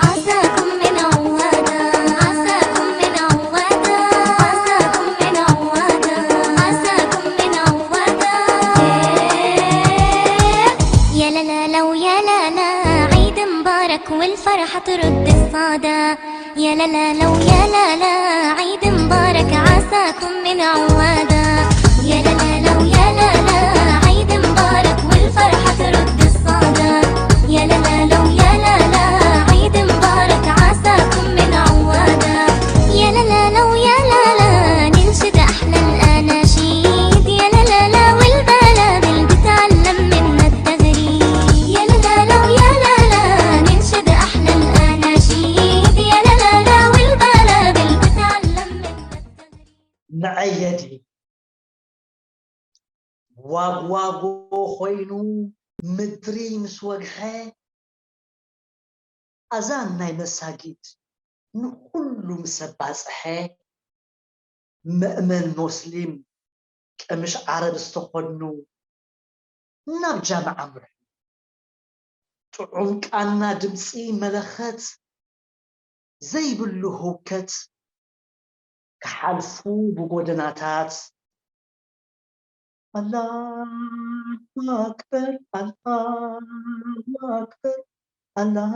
عساكم من عوادة، عساكم من عوادة، عساكم من عوادة، عساكم من عوادة. يا لا لا لا ويا لا لا، عيد مبارك والفرحة ترد الصدى. يا لا لا لا ويا لا لا، عيد مبارك عساكم من عوادة. يا لا لا لا ويا لا لا، عيد مبارك والفرحة ترد الصدى. يا لا لا لا ويا لا لا، عيد مبارك عساكم من عوادة. يا لا لا لا ويا لا لا، ننشد أحلى الأناشيد. يا لا لا لا والبلابل بتعلم منا التغريد. يا لا لا لا ويا لا لا، ننشد أحلى الأناشيد. يا لا لا لا والبلابل بتعلم منا التغريد. መዐየዲ ዋግዋጎ ኮይኑ ምድሪ ምስ ወግሐ፣ ኣዛን ናይ መሳጊድ ንኹሉ ምስ ኣባጽሐ፣ መእመን ሞስሊም ቀምሽ ዓረብ ዝተኾኑ ናብ ጃምዓ ኣምርሑ። ጥዑም ቃና ድምጺ መለኸት ዘይብሉ ህውከት ክሓልፉ ብጎደናታት ኣላሁ ኣክበር ኣላሁ ኣክበር ኣላሁ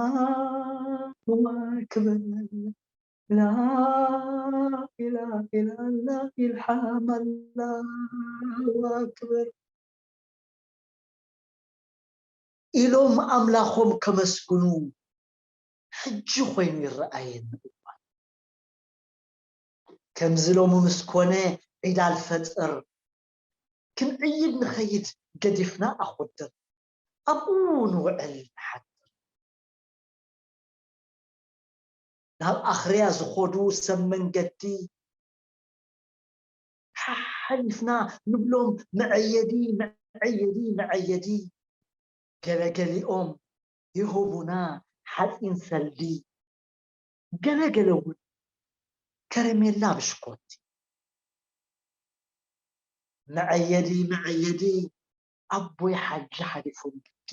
ኣክበር ላኢላሃ ኢላላህ ኢልሓም ኣላሁ ኣክበር ኢሎም ኣምላኾም ከመስግኑ ሕጂ ኮይኑ ይረኣየኒ እዋን። ከምዚ ሎሚ ምስ ኮነ ዒድ ኣልፈጥር ክንዕይድ ንኸይድ ገዲፍና ኣኹድር ኣብኡ ንውዕል ንሓድር። ናብ ኣኽርያ ዝኾዱ ሰብ መንገዲ ሓሓሊፍና ንብሎም መዐየዲ መዐየዲ መዐየዲ ገለገሊኦም ይህቡና ሓፂን ሰልዲ ገለገለ እውን ከረሜላ ብሽኮቲ መዐየዲ መዐየዲ ኣቦይ ሓጂ ሓሊፎም ግዲ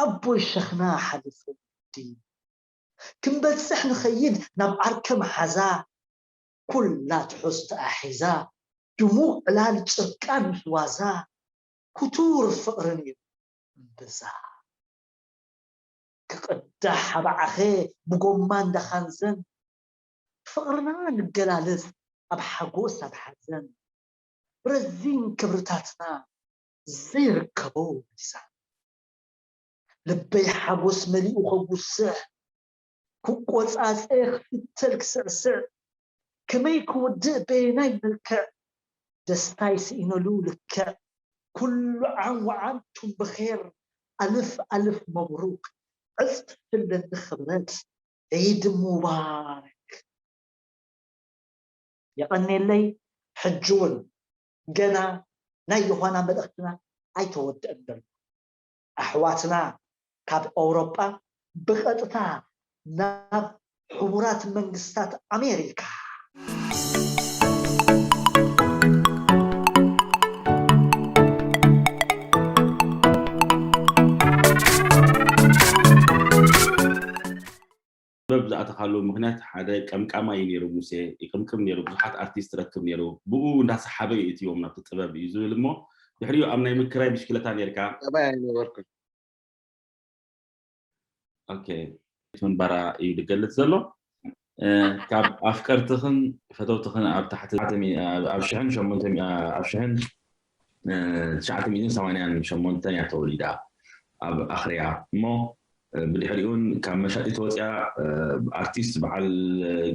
ኣቦይ ሸኽና ሓሊፎም ግዲ ክንበጽሕ ንኸይድ ናብ ዓርከ መሓዛ ኩላ ትሑዝ ተኣሒዛ ድሙቕ ዕላል ጭርቃ ምስ ዋዛ ክቱር ፍቕሪ ነይሩ እምብዛ ክቕዳሕ ኣብ ዓኸ ብጎማ እንዳኻንዘን ፍቕርና ንገላለጽ ኣብ ሓጎስ ኣብ ሓዘን ረዚን ክብርታትና ዘይርከቦ ሚዛን ልበይ ሓጎስ መሊኡ ከጉስዕ ክቆጻጸ ክፍተል ክስዕስዕ ከመይ ክውድእ በየናይ መልክዕ ደስታይ ስኢነሉ ልክዕ ኩሉ ዓም ወዓንቱም ብኼር ኣልፍ ኣልፍ መብሩክ ዕጽፍለኒ ክብረት ዒድ ሙባረክ የቐኔለይ ሕጂ እውን ገና ናይ ዮሃና መልእኽትና ኣይተወድአን ዘሎ ኣሕዋትና ካብ ኣውሮጳ ብቐጥታ ናብ ሕቡራት መንግስታት ኣሜሪካ ጥበብ ዝኣተኻሉ ምኽንያት ሓደ ቀምቃማይ እዩ ነይሩ ሙሴ ይቅምቅም ነይሩ ብዙሓት ኣርቲስት ረክብ ነይሩ ብኡ እንዳሰሓበ እዩ እትዎም ናብቲ ጥበብ እዩ ዝብል እሞ ድሕሪኡ ኣብ ናይ ምክራይ ብሽክለታ ነርካ ጠባይ ኣይነበርኩን ምንባራ እዩ ዝገልፅ ዘሎ ካብ ኣፍቀርትኽን ፈተውትኽን ኣብ ታሕቲ ኣብ ሽሕን ሸሞንተ ኣብ ሽሕን ትሽዓተ ሚእትን ሰማንያን ሸሞንተን እያ ተወሊዳ ኣብ ኣኽርያ እሞ ብድሕሪኡን ካብ መሻጢት ወፅያ ኣርቲስት በዓል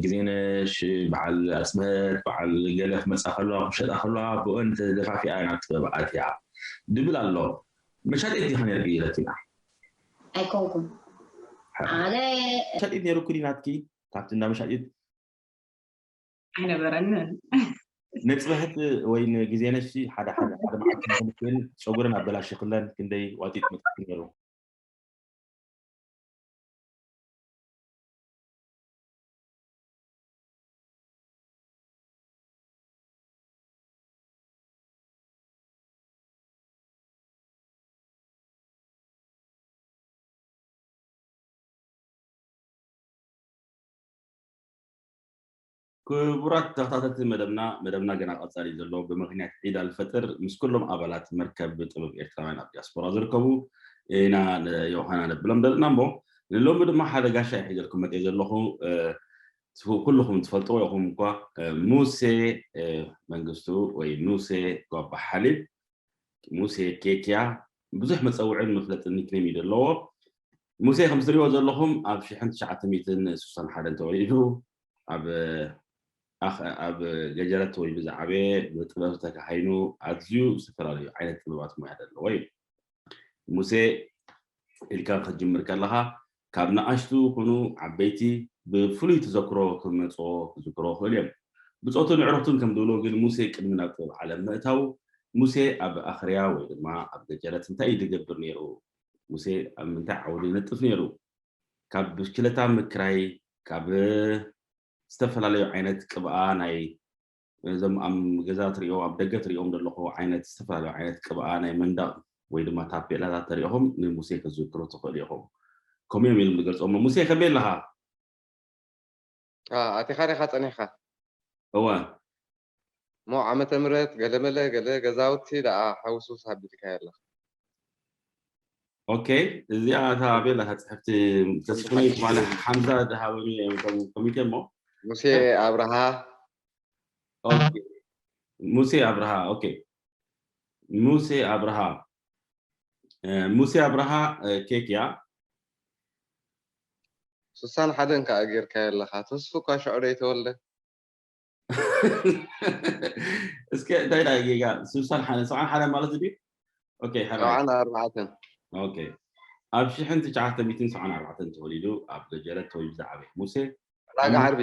ግዜነሽ በዓል ኣፅብሀት በዓል ገለ ክመፃ ከለዋ ክሸጣ ከለዋ ብኦን ተደፋፊኣ ናብ ጥበብ ኣትያ ድብል ኣሎ መሻጢት ዲኻ ነርኪ ኢለትና ኣይኮንኩን ኣነ መሻጢት ነይሩኩ ዲ ናትኪ ካብቲ እንዳ መሻጢት ኣይነበረንን። ነፅበህት ወይ ንግዜ ነሽ ሓደ ሓደ ሓደ መዓልቲ ንክልክል ፀጉረን ኣበላሽክለን ክንደይ ዋጢጥ መጥቂ ነሩ። ክቡራት ተኸታተልቲ መደብና፣ መደብና ገና ቀጻሊ ዘሎ ብምኽንያት ዒድ ኣልፈጥር ምስ ኩሎም ኣባላት መርከብ ጥበብ ኤርትራውያን ኣብ ዲያስፖራ ዝርከቡ ኢና ንዮሃና ነብሎም ዘለና እሞ፣ ንሎሚ ድማ ሓደ ጋሻ ይሒዘልኩም መጤ ዘለኹ። ኩልኹም ትፈልጥዎ ኢኹም እኳ፣ ሙሴ መንግስቱ ወይ ኑሴ ጓባ ሓሊብ፣ ሙሴ ኬክያ፣ ብዙሕ መፀውዕን መፍለጥን ኒክኔም እዩ ዘለዎ። ሙሴ ከም ትሪእዎ ዘለኹም ኣብ ሽሕን ትሽዓተ ሚእትን ስሳን ሓደን ተወሊዱ ኣብ ኣብ ገጀረት ተወሊዱ ዝዓበየ፣ ብጥበብ ተካሃይኑ ኣዝዩ ዝተፈላለዩ ዓይነት ጥበባት ሙያ ዘለዎ እዩ። ሙሴ ኢልካ ክትጅምር ከለኻ ካብ ንኣሽቱ ኩኑ ዓበይቲ ብፍሉይ ተዘክሮ ክመፅኦ ክዝክሮ ክእል እዮም። ብፆቱን ዕሩኽቱን ከም ዝብሎ ግን ሙሴ ቅድሚ ናብ ጥበብ ዓለም ምእታው ሙሴ ኣብ ኣኽርያ ወይ ድማ ኣብ ገጀረት እንታይ እዩ ዝገብር ነይሩ? ሙሴ ኣብ ምንታይ ዓውዲ ይነጥፍ ነይሩ? ካብ ብሽክለታ ምክራይ፣ ካብ ዝተፈላለዩ ዓይነት ቅብኣ ናይ እዞም ኣብ ገዛ ትሪኦ ኣብ ደገ ትሪኦም ዘለኹ ዓይነት ዝተፈላለዩ ዓይነት ቅብኣ ናይ መንደቕ ወይ ድማ ታፔላታት ተሪኢኹም ንሙሴ ክትዝክሩ ትኽእሉ ኢኹም። ከምኡ እዮም ኢሎም ዝገልፅዎ። ሙሴ ከመይ ኣለኻ? ኣቲኻ ዲኻ ፀኒሕካ? እወ። እሞ ዓመተ ምሕረት ገለመለ ገለ ገዛውቲ ደኣ ሓውስውስ ኣቢልካዮ ኣለኻ። ኦኬ፣ እዚኣ እታ ቤላ እታ ፅሕፍቲ ተስፉኒ ትማሊ ሓምዛ ዝሃበኒ እዮም እቶም ኮሚቴ እሞ ሙሴ ኣብርሃ ኦኬ፣ ሙሴ ኣብርሃ። ኦኬ፣ ሙሴ ኣብርሃ። ሙሴ ኣብርሃ ኬክያ። ስሳን ሓደን ከዓ ጌርካዮ ኣለካ። ተስፉ እኳ ሽዑ ዶ ይተወልደ? እስከ እንታይ ዳ ጌጋ ስሳን ሓደን ሰብዓን ሓደን ማለት ድዩ? ኦኬ፣ ሓራይ። ሰብዓን ኣርባዕተን። ኦኬ፣ ኣብ ሽሕን ትሽዓተ ሚእትን ሰብዓን ኣርባዕተን ተወሊዱ ኣብ ገጀረት ተወሊዱ ዝዓበየ ሙሴ ዕዳጋ ዓርቢ።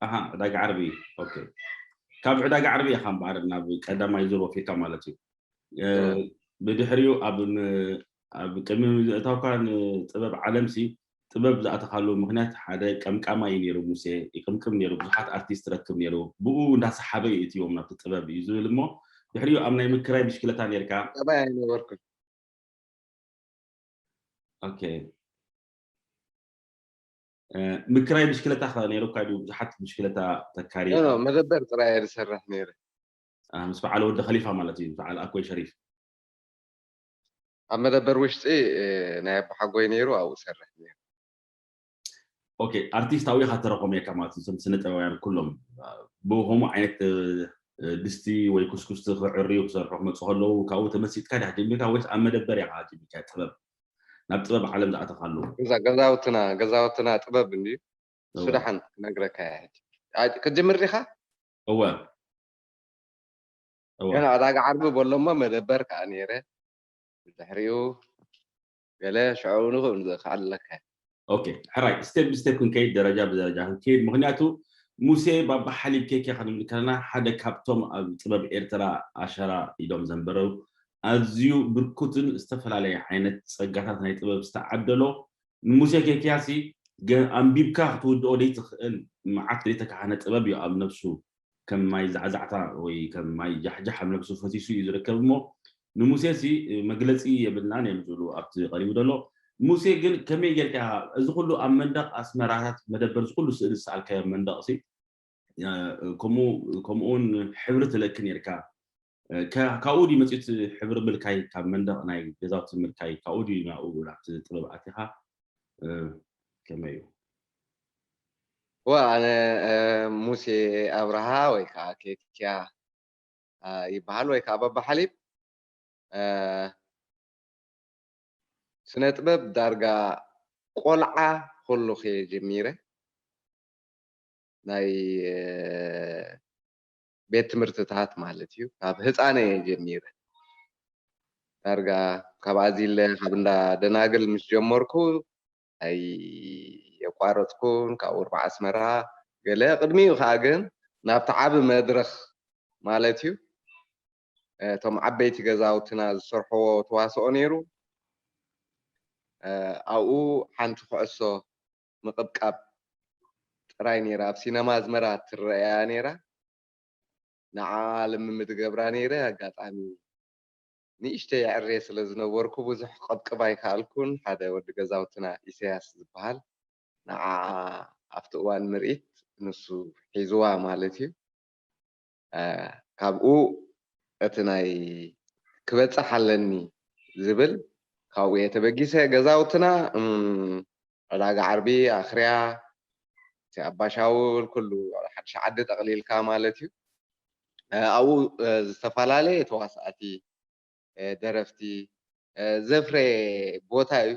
ኣሃ፣ ዕዳጋ ዓርቢ። ኦኬ፣ ካብ ዕዳጋ ዓርቢ ኢኻ እምበኣር ናብ ቀዳማይ ዙር ወፊርካ ማለት እዩ። ብድሕሪኡ ኣብ ኣብ ቅድሚ ምእታውካ ንጥበብ ዓለምሲ ጥበብ ዝኣተኻሉ ምኽንያት ሓደ ቀምቃማይ እዩ ነይሩ ሙሴ፣ ይቅምቅም ነይሩ፣ ብዙሓት ኣርቲስት ረክብ ነይሩ፣ ብኡ እንዳሰሓበ እዩ እትዎም ናብቲ ጥበብ እዩ ዝብል እሞ ድሕሪኡ ኣብ ናይ ምክራይ ብሽክለታ ነርካ። ጠባይ ኣይነበርኩን። ኦኬ፣ ምክራይ ብሽክለታ ከ ነይሩካ ድዩ? ብዙሓት ብሽክለታ ተካሪ መደበር ጥራይ ዝሰርሕ ነይረ። ምስ በዓል ወዲ ከሊፋ ማለት እዩ፣ በዓል ኣኮይ ሸሪፍ። ኣብ መደበር ውሽጢ ናይ ኣቦሓጎይ ነይሩ፣ ኣብኡ ሰርሕ ነይሩ። ኦኬ፣ ኣርቲስታዊ ኢኻ ተረኾም እየካ ማለት እዩ። እዞም ስነ ጥበባውያን ኩሎም ብኸምኡ ዓይነት ድስቲ ወይ ኩስኩስቲ ክዕርዩ ክሰርሑ ክመፁ ከለዉ ካብኡ ተመሲጥካ ዲኻ ጀሚርካ ወይስ ኣብ መደበር ኢኻ ጀሚርካ ጥበብ ናብ ጥበብ ዓለም ዝኣተኻሉ? ገዛውትና ገዛውትና ጥበብ እንድዩ። እሱ ደሓን ክነግረካ እየ። ክጅምር ዲኻ? እወ እወ። ገና ዕዳጋ ዓርቢ በሎሞ መደበር ከዓ ነይረ። ብድሕሪኡ ገለ ሽዑ ንኽእል ዝኽኣለካ። ኦኬ፣ ሕራይ ስቴፕ ብስቴፕ ክንከይድ፣ ደረጃ ብደረጃ ክንከይድ። ምኽንያቱ ሙሴ ባባ ሓሊብ ኬክያ ክንብል ከለና ሓደ ካብቶም ኣብ ጥበብ ኤርትራ ኣሻራ ኢዶም ዘንበረው ኣዝዩ ብርኩትን ዝተፈላለየ ዓይነት ጸጋታት ናይ ጥበብ ዝተዓደሎ ንሙሴ ኬክያሲ ኣንቢብካ ክትውድኦ ዘይትኽእል መዓት ዘይተካሓነ ጥበብ እዩ ኣብ ነብሱ። ከም ማይ ዛዕዛዕታ ወይ ከም ማይ ጃሕጃሕ ኣብ ነብሱ ፈሲሱ እዩ ዝርከብ እሞ ንሙሴ ሲ መግለፂ የብልናን እዮም ዝብሉ ኣብቲ ቀሪቡ ዘሎ። ሙሴ ግን ከመይ ጌርካ እዚ ኩሉ ኣብ መንደቕ ኣስመራታት መደበር እዚ ኩሉ ስእሊ ዝሰኣልካዮ መንደቕ ሲ ከምኡውን ሕብሪ ትለኪ ኔርካ ካብኡ ድዩ መፂኡ እቲ ሕብሪ ምልካይ ካብ መንደቕ ናይ ገዛውቲ ምልካይ ካብኡ ድዩ ናብኡ ናብቲ ጥበብ ኣቲኻ ከመይ እዩ? ዋ ኣነ ሙሴ ኣብርሃ ወይ ከዓ ኬክያ ይበሃል ወይ ከዓ ባባ ሓሊብ ስነ ጥበብ ዳርጋ ቆልዓ ከለኹ እየ ጀሚረ ናይ ቤት ትምህርትታት ማለት እዩ ካብ ህፃነ እየ ጀሚረ ዳርጋ ካብ ኣዚለ ካብ እንዳ ደናግል ምስ ጀመርኩ ኣይየቋረፅኩን ካብኡ ርባዕ ኣስመራ ገለ ቅድሚኡ ከዓ ግን ናብቲ ዓቢ መድረኽ ማለት እዩ እቶም ዓበይቲ ገዛውትና ዝሰርሕዎ ተዋስኦ ነይሩ። ኣብኡ ሓንቲ ኩዕሶ ምቕብቃብ ጥራይ ነይራ ኣብ ሲነማ ኣዝመራ ትረኣያ ነይራ። ንዓ ልምምድ ገብራ ነይረ ኣጋጣሚ ንእሽተይ ኣዕርየ ስለ ዝነበርኩ ብዙሕ ቀብቅብ ኣይከኣልኩን። ሓደ ወዲ ገዛውትና ኢሰያስ ዝበሃል ንዓ ኣብቲ እዋን ምርኢት ንሱ ሒዝዋ ማለት እዩ። ካብኡ እቲ ናይ ክበፅሕ ኣለኒ ዝብል ካብኡ እየ ተበጊሰ ገዛውትና ዕዳጋ ዓርቢ ኣኽርያ እቲ ኣባሻውል ኩሉ ሓድሽ ዓዲ ጠቕሊልካ ማለት እዩ። ኣብኡ ዝተፈላለየ ተዋሳእቲ ደረፍቲ ዘፍረ ቦታ እዩ።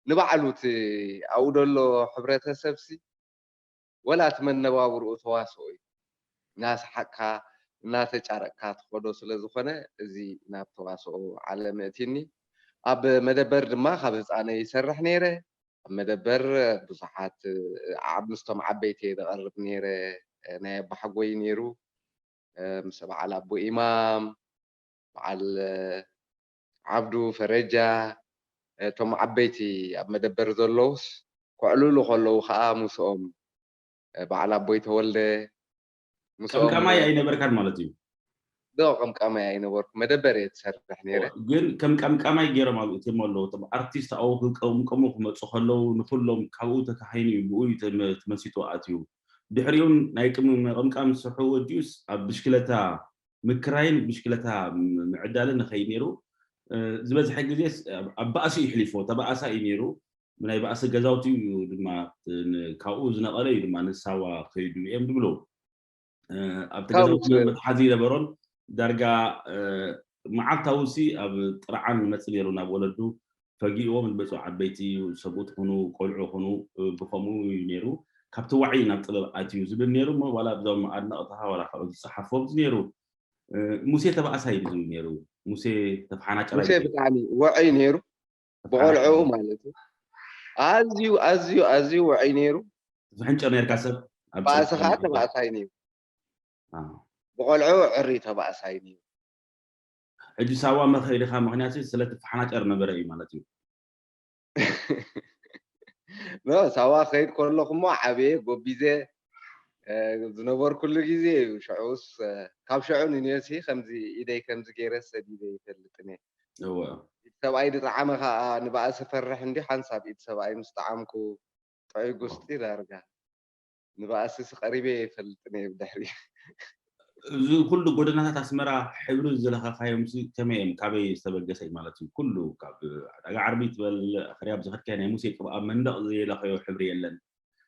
ንባዕሉ እቲ ኣብኡ ዘሎ ሕብረተሰብሲ ወላ እቲ መነባብርኡ ተዋስኦ እዩ። እናሰሓቅካ እናተጫረቅካ ትኸዶ ስለ ዝኾነ እዚ ናብ ተዋስኦ ዓለም እቲኒ። ኣብ መደበር ድማ ካብ ህፃነ ይሰርሕ ነይረ። ኣብ መደበር ብዙሓት ምስቶም ዓበይቲ እየ ዝቐርብ ነይረ። ናይ ኣባሓጎይ ነይሩ ምስ በዓል ኣቦ ኢማም በዓል ዓብዱ ፈረጃ እቶም ዓበይቲ ኣብ መደበር ዘለውስ ከዕልሉ ከለዉ ከዓ ምስኦም በዓል ኣቦይ ተወልደ ምስኦም ቀምቃማይ ኣይነበርካን ማለት እዩ። ዶ ቀምቃማይ ኣይነበርኩ መደበር እየ ትሰርሕ ነይረ። ግን ከም ቀምቃማይ ገይሮም ኣብ እትሞ ኣለዉ እቶም ኣርቲስት ኣብኡ ክቀምቀሙ ክመፁ ከለዉ ንኩሎም ካብኡ ተካሂኑ እዩ ብኡ እዩ ተመ- ተመሲጡ ኣትዩ። ድሕሪኡን ናይ ቅም- ምቅምቃም ዝስርሑ ወዲኡስ ኣብ ብሽክለታ ምክራይን ብሽክለታ ምዕዳልን ንኸይድ ነይሩ። ዝበዝሐ ግዜ ኣብ ባእሲ እዩ ሕሊፎ ተባእሳ እዩ ነይሩ። ናይ ባእሲ ገዛውቲ እዩ ድማ ካብኡ ዝነቐለ እዩ ድማ ንሳዋ ከይዱ እዮም ዝብሉ። ኣብቲ ገዛውቲ መትሓዚ ይነበሮን ዳርጋ መዓልታዊ ሲ ኣብ ጥርዓን ይመፅእ ነይሩ ናብ ወለዱ ፈጊእዎም ዝመፁ ዓበይቲ ሰብኡት ኹኑ ቆልዑ ኹኑ ብኸምኡ እዩ ነይሩ። ካብቲ ዋዒ ናብ ጥበብ ኣትዩ ዝብል ነይሩ እሞ ዋላ ብዞም ኣድነቕትኻ ዋላ ካብኡ ዝፀሓፎም ነይሩ። ሙሴ ተባእሳይ እዩ ዝብል ነይሩ። ሙሴ ተፈሓናጨራይ ሙሴ ብጣዕሚ ውዑይ ነይሩ ብቆልዑኡ ማለት እዩ። ኣዝዩ ኣዝዩ ኣዝዩ ውዑይ ነይሩ። ዝሕንጨር ነርካ ሰብ ኣብ ባእሲ ከዓ ተባእሳይ ነይሩ። ብቆልዑ ዕሪ ተባእሳይ ነይሩ። ሕጂ ሳዋ መኸይድኻ ምክንያት ስለቲ ፈሓናጨር ነበረ እዩ ማለት እዩ። ሳዋ ከይድ ከለኹ እሞ ዓብየ ጎቢዘ ዝነበርኩሉ ግዜ እዩ። ሽዑስ ካብ ሽዑ ንንዮሲ ከምዚ ኢደይ ከምዚ ገይረ ሰዲደ ይፈልጥን እየ። ኢድ ሰብኣይ ዝጠዓመ ከዓ ንባእሲ ፈርሕ እንዲ ሓንሳብ ኢድ ሰብኣይ ምስ ጠዓምኩ ጥዑይ ጉስጢ ዳርጋ ንባእስስ ቀሪበ ይፈልጥን እየ ብድሕሪ እዚ ኩሉ ጎደናታት ኣስመራ ሕብሪ ዝለኸኻዮም ከመይ እዮም ካበይ ዝተበገሰ እዩ ማለት እዩ ኩሉ ካብ ዕዳጋ ዓርቢ ትበል ኣኽርያ ብዝኸድካዮ ናይ ሙሴ ቅብኣ መንደቕ ዘየለኸዮ ሕብሪ የለን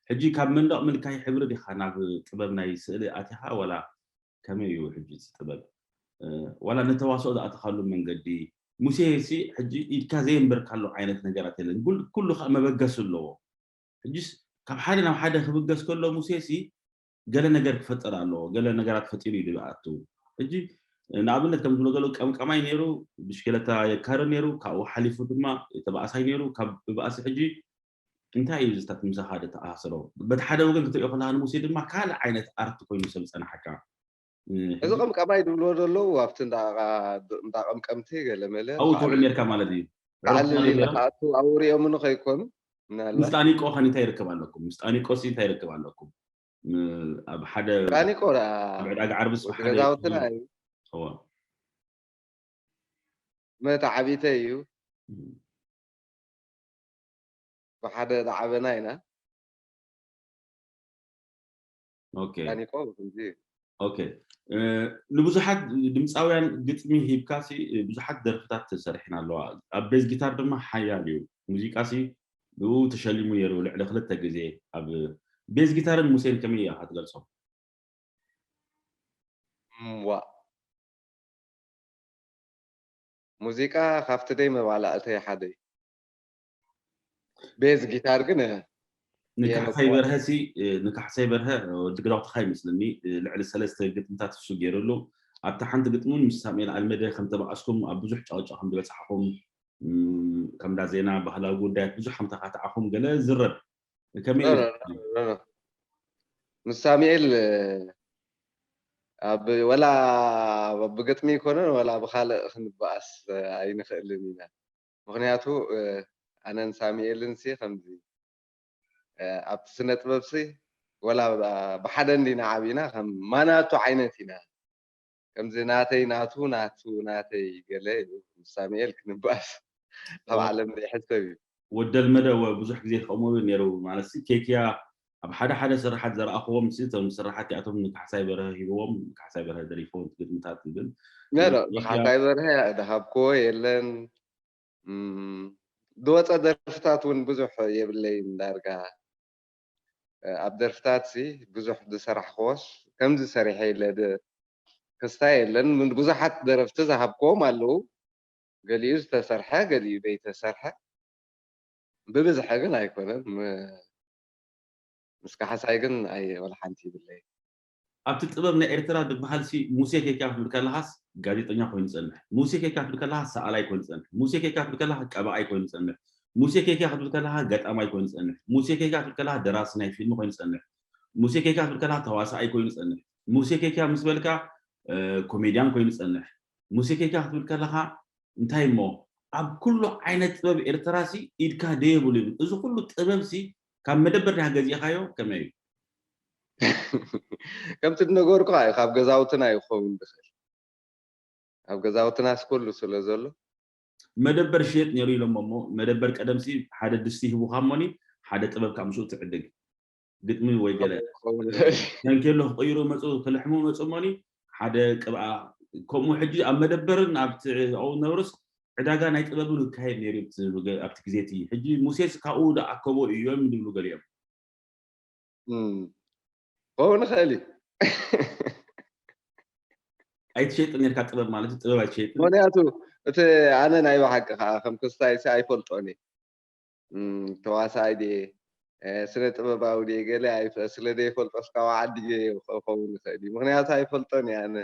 ሕጂ ካብ መንደቕ ምልካይ ሕብሪ ዲኻ ናብ ጥበብ ናይ ስእሊ ኣቲኻ ዋላ ከመይ እዩ ሕጂ እዚ ጥበብ ዋላ ነተዋስኦ ዝኣተኻሉ መንገዲ ሙሴ ሲ ሕጂ ኢድካ ዘየንበርካሉ ዓይነት ነገራት የለን ኩሉ ከዓ መበገሲ ኣለዎ ሕጂስ ካብ ሓደ ናብ ሓደ ክብገስ ከሎ ሙሴ ሲ ገለ ነገር ክፈጥር ኣለዎ ገለ ነገራት ፈጢሩ እዩ ዝኣቱ ሕጂ ንኣብነት ከም ዝብሎ ዘሎ ቀምቀማይ ነይሩ ብሽክለታ የካሪ ነይሩ ካብኡ ሓሊፉ ድማ ተባእሳይ ነይሩ ካብ ብባእሲ ሕጂ እንታይ እዩ ዝታት ምሳኻ ዝተኣሳሰሮ በቲ ሓደ ወገን ክትሪኦ ከለካ ንሙሴ ድማ ካልእ ዓይነት ኣርት ኮይኑ ሰብ ዝፀናሓካ እዚ ቀምቀማይ ዝብልዎ ዘለዉ ኣብቲ እንዳ ቀምቀምቲ ገለመለ ኣብኡ ትውዕል ነርካ ማለት እዩ ባዕሊ ከኣቱ ኣብኡ ሪኦምኒ ከይኮኑ ምስ ጣኒቆ ከ እንታይ ይርክብ ኣለኩም ምስ ጣኒቆ ሲ እንታይ ይርክብ ኣለኩም ኣብ ሓደ ጣኒቆ ኣብ ዕዳጋ ዓርቢ ስብሓ ገዛውትና እዩ መተዓቢተ እዩ ብሓደ ዝዓበና ኢና ኦኬ ንብዙሓት ድምፃውያን ግጥሚ ሂብካ ብዙሓት ደርፍታት ተሰሪሕና ኣለዋ ኣብ ቤዝ ጊታር ድማ ሓያል እዩ ሙዚቃ ብኡ ተሸሊሙ ነይሩ ልዕሊ ክልተ ግዜ ኣብ ቤዝ ጊታርን ሙሴን ከመይ ኢኻ ትገልፆም ዋ ሙዚቃ ካብቲ ደይ መባላእተይ ሓደ ቤዝ ጊታር ግን ንካሕሳይ በርሀ ሲ ንካሕሳይ በርሀ ወዲ ገዛውትኻ ይመስለኒ ልዕሊ ሰለስተ ግጥምታት እሱ ገይሩሉ ኣብታ ሓንቲ ግጥሚ እውን ምስ ሳሙኤል ኣልመደ ከም ተባኣስኩም ኣብ ብዙሕ ጫውጫ ከም ዝበፃሕኹም ከምዳ ዜና ባህላዊ ጉዳያት ብዙሕ ከም ተኻትዓኹም ገለ ዝረብ ከመይ ምስ ሳሙኤል ኣብ ወላ ብግጥሚ ይኮነን ወላ ብካልእ ክንበኣስ ኣይንኽእልን ኢና። ምክንያቱ ኣነን ሳሙኤልን ሲ ከምዚ ኣብቲ ስነ ጥበብ ሲ ወላ ብሓደ እንዲና ዓቢና ከም ማናቱ ዓይነት ኢና። ከምዚ ናተይ ናቱ ናቱ ናተይ ገለ እዩ። ምስ ሳሙኤል ክንበኣስ ኣብ ዓለም ዘይሕሰብ እዩ። ወደልመደ እወ ብዙሕ ግዜ ከምኡ እዩ ነይሩ። ማለት ሲ ኬክያ ኣብ ሓደ ሓደ ስራሓት ዘርኣኽዎም ሲ እቶም ስራሓት እቲኣቶም ንካሕሳይ በርሀ ሂብዎም፣ ካሕሳይ በርሀ ደሪፍዎም ግጥምታት ግን ነሮ ንካሕሳይ በርሀ ዝሃብክዎ የለን። ዝወፀ ደርፍታት እውን ብዙሕ የብለይን ዳርጋ ኣብ ደርፍታት ሲ ብዙሕ ዝሰራሕክዎስ ከምዚ ሰሪሐ ኢለ ክስታይ የለን። ብዙሓት ደረፍቲ ዝሃብክዎም ኣለዉ። ገሊኡ ዝተሰርሐ ገሊኡ ዘይተሰርሐ ብብዝሐ ግን ኣይኮነን። ምስ ካሕሳይ ግን ኣይ ወላ ሓንቲ ይብለይ። ኣብቲ ጥበብ ናይ ኤርትራ ዝበሃል ሲ ሙሴ ኬካ ክትብል ከለኻስ ጋዜጠኛ ኮይኑ ይጸንሕ፣ ሙሴ ኬካ ክትብል ከለኻ ሰኣላይ ኮይኑ ይጸንሕ፣ ሙሴ ኬካ ክትብል ከለኻ ቀባኣይ ኮይኑ ይጸንሕ፣ ሙሴ ኬካ ክትብል ከለኻ ገጣማይ ኮይኑ ይጸንሕ፣ ሙሴ ኬካ ክትብል ከለኻ ደራሲ ናይ ፊልም ኮይኑ ይጸንሕ፣ ሙሴ ኬካ ክትብል ከለኻ ተዋሳኣይ ኮይኑ ይጸንሕ፣ ሙሴ ኬካ ምስ በልካ ኮሜድያን ኮይኑ ይጸንሕ፣ ሙሴ ኬካ ክትብል ከለኻ እንታይ እሞ ኣብ ኩሉ ዓይነት ጥበብ ኤርትራ ሲ ኢድካ ደየብሉ ይብል። እዚ ኩሉ ጥበብ ሲ ካብ መደበር ዲኻ ገዚእኻዮ ከመይ እዩ? ከምቲ ዝነገርኩኻ እዩ፣ ካብ ገዛውትና እዩ ክኸውን ዝኽእል። ኣብ ገዛውትናስ ኩሉ ስለ ዘሎ መደበር ሽየጥ ነይሩ ኢሎሞ እሞ መደበር ቀደምሲ ሓደ ድስቲ ሂቡኻ እሞኒ ሓደ ጥበብ ካብ ምስኡ ትዕድግ ግጥሚ ወይ ገለ ክኸውን ይኽእል። ተንኬሎ ክቕይሩ መፁ ክልሕሙ መፁ እሞኒ ሓደ ቅብኣ ከምኡ ሕጂ ኣብ መደበርን ኣብቲ ኣብኡ ነብርስ ዕዳጋ ናይ ጥበብ እውን ይካየድ ነይሩ ኣብቲ ግዜ እቲ ሕጂ ሙሴስ ካብኡ ዝኣከቦ እዮም ዝብሉ ገሊኦም ክኸውን ይኽእል እዩ። ኣይትሸይጥን ነርካ ጥበብ ማለት እዩ ጥበብ ኣይትሸይጥን ምክንያቱ እቲ ኣነ ናይ ብሓቂ ከዓ ከም ክስታይ ሲ ኣይፈልጦን እየ ተዋሳኣይ ድየ ስነ ጥበባዊ ድየ ገለ ስለ ዘይፈልጦ እስካብ ዓዲ ክኸውን ይኽእል እዩ ምክንያቱ ኣይፈልጦን እየ ኣነ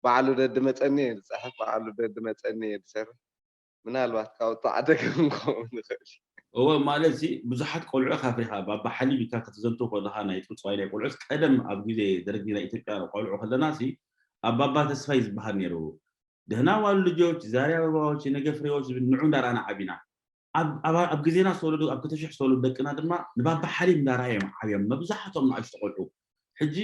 ባዕሉ ደዲ መፀኒ እየ ዝፅሕፍ ባዕሉ ደዲ መፀኒ እየ ዝሰርሕ ምናልባት ካብ ጣዕደገ ክኸውን ይኽእል እወ ማለት ሲ ብዙሓት ቆልዑ ካፍሪኻ ባባ ሓሊብ ኢልካ ከተዘንትው ከለኻ ናይ ፅውፅዋይ ናይ ቆልዑስ ቀደም ኣብ ግዜ ደርጊ ናይ ኢትዮጵያ ቆልዑ ከለና ሲ ኣብ ባባ ተስፋይ ዝበሃል ነይሩ ደህና ዋሉ ልጆች ዛሬ አበባዎች ነገ ፍሬዎች ዝብል ንዑ እንዳርኣና ዓቢና ኣብ ግዜና ዝተወለዱ ኣብ ክልተ ሽሕ ዝተወለዱ ደቅና ድማ ንባባ ሓሊብ እንዳርኣዮም ዓብዮም መብዛሕቶም ንኣሽቱ ቆልዑ ሕጂ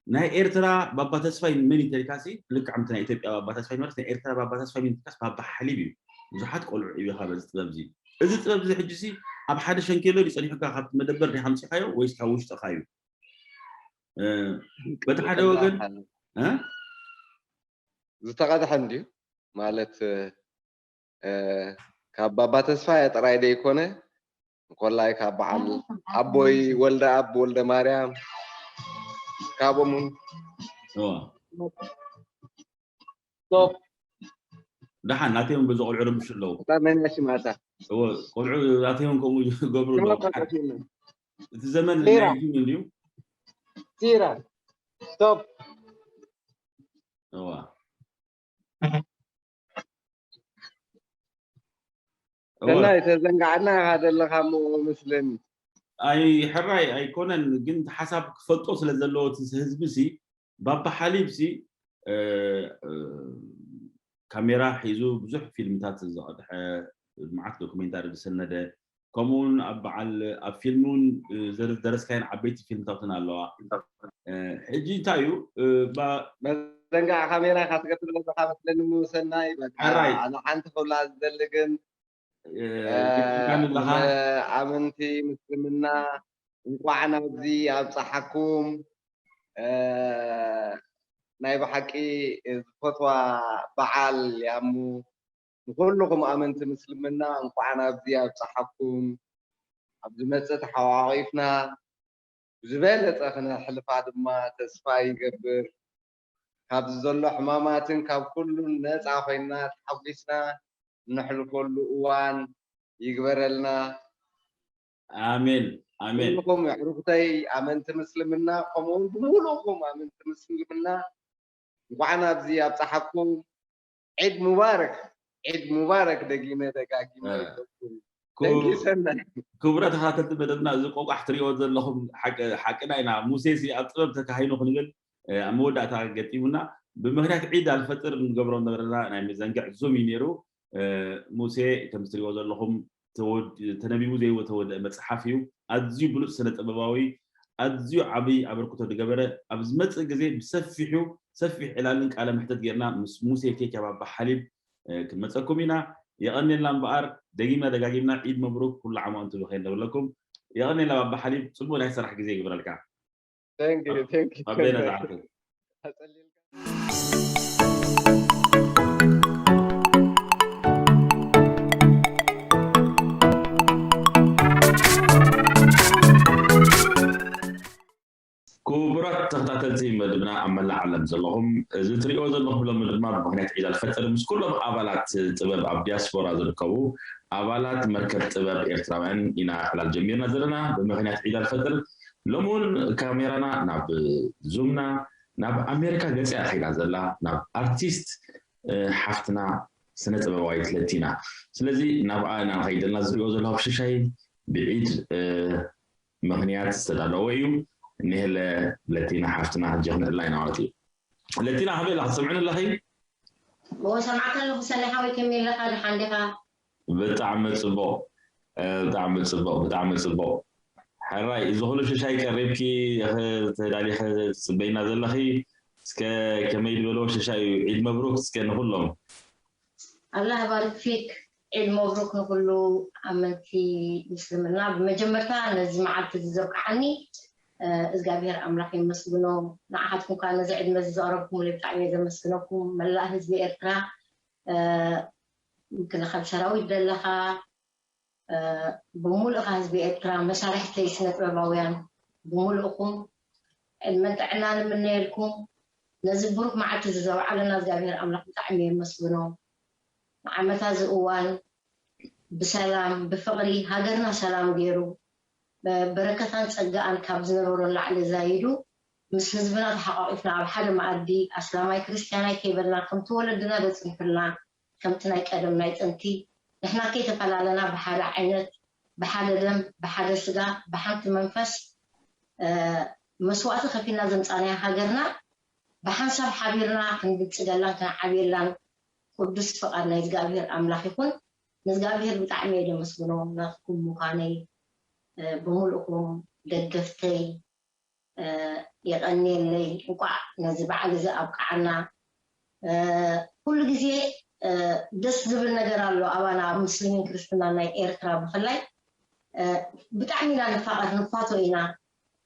ናይ ኤርትራ ባባ ተስፋይ መን ተሪካሲ ልክዕ ምቲ ናይ ኢትዮጵያ ባባ ተስፋይ ማለት ናይ ኤርትራ ባባ ተስፋይ መን ተሪካስ ባባ ሓሊብ እዩ ብዙሓት ቆልዑ ዕቢኻ በዚ ጥበብ እዚ እዚ ጥበብ እዚ ሕጂ ሲ ኣብ ሓደ ሸንኬሎ ድዩ ጸኒሑካ ካብቲ መደበር ዲኻ ኣምጺኻዮ ወይስ ካብ ውሽጥኻ እዩ በቲ ሓደ ወገን ዝተቐድሐ እንድዩ ማለት ካብ ባባ ተስፋይ ጥራይ ዘይኮነ እንኮላይ ካብ በዓል ኣቦይ ወልደ ኣብ ወልደ ማርያም ካብኦም እውን ደሓን ናተዮም በዚ ቆልዑ ረብሹ ኣለዉ እታ መን ሽማታ ቆልዑ ናተዮም ከምኡ ይገብሩ ኣለዉ እቲ ዘመን እንድዩ ቲራ ስቶፕ እዋ ሰናይ ተዘንጋዕና ኢኻ ዘለኻ እሞ መስለኒ። ኣይ ሕራይ ኣይኮነን ግን ሓሳብ ክፈልጦ ስለ ዘለዎ እቲ ህዝቢ ሲ ባባ ሓሊብ ሲ ካሜራ ሒዙ ብዙሕ ፊልምታት ዝቐድሐ መዓት ዶክሜንታሪ ዝሰነደ ከምኡ እውን ኣብ በዓል ኣብ ፊልሚ እውን ዝደረስካየን ዓበይቲ ፊልምታትን ኣለዋ ሕጂ እንታይ እዩ መዘንጋዕ ካሜራ ኢካ ትገብር ዘለካ መስለኒ ምውሰናይ ሕራይ ኣነ ሓንቲ ክብላ ዝደሊ ግን ኣመንቲ ምስልምና እንቋዕ ናብዚ ኣብፀሓኩም ናይ ብሓቂ ዝፈትዋ በዓል ያሙ ንኩልኹም ኣመንቲ ምስልምና እንኳዕ ናብዚ ኣብፀሓኩም ኣብ ዝመፅእ ተሓቋቂፍና ብዝበለፀ ክነሕልፋ ድማ ተስፋ ይገብር ካብዚ ዘሎ ሕማማትን ካብ ኩሉን ነፃ ኮይና ተሓጒስና እነሕልፈሉ እዋን ይግበረልና ኣሜን ኣሜን ኩልኹም ኣዕሩኽተይ ኣመንቲ ምስልምና ከምኡውን ብምሉእኹም ኣመንቲ ምስልምና እንኳዕ ናብዚ ኣብፀሓኩም ዒድ ሙባረክ ዒድ ሙባረክ ደጊመ ደጋጊመ ይብለኩም ክቡራት ተኸታተልቲ መደብና፣ እዚ ቆቋሕ ትሪእዎ ዘለኹም ሓቂ ናይ ኢና። ሙሴ ሲ ኣብ ጥበብ ተካሂኑ ክንብል ኣብ መወዳእታ ገጢሙና። ብምኽንያት ዒድ ኣልፈጥር ንገብሮ ነበረና ናይ መዘንግዕ ዙም እዩ ነይሩ። ሙሴ፣ ከም ትሪእዎ ዘለኹም፣ ተነቢቡ ዘይተወደአ መፅሓፍ እዩ። ኣዝዩ ብሉፅ ስነ ጥበባዊ፣ ኣዝዩ ዓብይ ኣበርክቶ ዝገበረ፣ ኣብ ዝመፅእ ግዜ ብሰፊሑ ሰፊሕ ዕላልን ቃለ ምሕተት ጌርና ምስ ሙሴ ኬክ ኣባባ ሓሊብ ክንመፀኩም ኢና። የቐንየልና እምበኣር፣ ደጊምና ደጋጊምና ዒድ መብሩክ ኩሉ ዓማውንቲ ብኸይር ንብለኩም። የቐንየልና ባባ ሓሊብ፣ ፅቡቅ ናይ ስራሕ ግዜ ይግበረልካ። Thank you, thank you. ኣብ በይና ዝዓርፍ። ክቡራት ተኸታተልቲ መድብና ኣብ መላእ ዓለም ዘለኹም፣ እዚ ትሪእዎ ዘለኹም ሎሚ ድማ ብምኽንያት ዒድ ኣልፈጥር ምስ ኩሎም ኣባላት ጥበብ ኣብ ዲያስፖራ ዝርከቡ ኣባላት መርከብ ጥበብ ኤርትራውያን ኢና ዕላል ጀሚርና ዘለና። ብምኽንያት ዒድ ኣልፈጥር ሎሚ እውን ካሜራና ናብ ዙምና ናብ ኣሜሪካ ገጽ እያ ከይዳ ዘላ፣ ናብ ኣርቲስት ሓፍትና ስነ ጥበባዊት ለቲና። ስለዚ ናብኣ ኢና ንኸይድ ዘለና። ዝሪኦ ዘለኹም ሽሻይ ብዒድ ምኽንያት ዝተዳለወ እዩ። እኒሀለ ለቲና ሓፍትና ሕጂ ክነዕላ ኢና ማለት እዩ። ለቲና፣ ከመይ ኣለኺ? ትሰምዕኒ ኣለኺ? እዎ፣ ሰማዕካ ኣለኹ። ሰናይ ሓወይ፣ ከመይ ኣለኻ? ደሓን ዲኻ? ብጣዕሚ ጽቡቕ፣ ብጣዕሚ ጽቡቕ፣ ብጣዕሚ ጽቡቕ። ሕራይ፣ እዚ ኩሉ ሽሻይ ቀሪብኪ ተዳሊኺ ትጽበይና ዘለኺ፣ እስከ ከመይ ዝበልዎ ሽሻይ እዩ? ዒድ መብሩክ እስከ ንኹሎም። ኣላህ ባርክ ፊክ። ዒድ መብሩክ ንኹሉ ኣመንቲ ምስልምና። ብመጀመርታ ነዚ መዓልቲ እዚ ዘብቅዓኒ እግዚኣብሔር ኣምላኽ የመስግኖ። ንዓኻትኩም ከዓ ነዚ ዕድመ እዚ ዘቕረብኩምለይ ብጣዕሚ እየ ዘመስግነኩም። መላእ ህዝቢ ኤርትራ፣ ምክልኻል ሰራዊት ዘለኻ፣ ብምሉእ ከዓ ህዝቢ ኤርትራ፣ መሳርሕተይ ስነ ጥበባውያን ብምሉእኩም ዕድመን ጥዕናን እምነየልኩም። ነዚ ብሩክ መዓልቲ እዚ ዘውዓለና እግዚኣብሔር ኣምላኽ ብጣዕሚ የመስግኖ። ንዓመታ እዚ እዋን ብሰላም ብፍቕሪ ሃገርና ሰላም ገይሩ በረከታን ጸጋኣን ካብ ዝነበሮ ንላዕሊ ዛይዱ ምስ ህዝብና ተሓቋቒፍና ኣብ ሓደ መኣዲ ኣስላማይ ክርስትያናይ ከይበልና ከምቲ ወለድና ዘጽንሑልና ከምቲ ናይ ቀደም ናይ ጥንቲ ንሕና ከይተፈላለና ብሓደ ዓይነት ብሓደ ደም ብሓደ ስጋ ብሓንቲ መንፈስ መስዋእቲ ከፊልና ዘምጻናያ ሃገርና ብሓንሳብ ሓቢርና ክንብልጽገላን ክንዓብየላን ቅዱስ ፍቓድ ናይ እግዚኣብሔር ኣምላኽ ይኹን። ንእግዚኣብሔር ብጣዕሚ እየ ደመስግኖ ናትኩም ምዃነይ ብምልእኹም ደገፍተይ የቐንየለይ። እንቋዕ ነዚ በዓል እዚ ኣብቅዓና። ኩሉ ግዜ ደስ ዝብል ነገር ኣሎ ኣባና ኣብ ምስልምን ክርስትና ናይ ኤርትራ ብፍላይ ብጣዕሚ ኢና ንፋቐር ንፋቶ ኢና።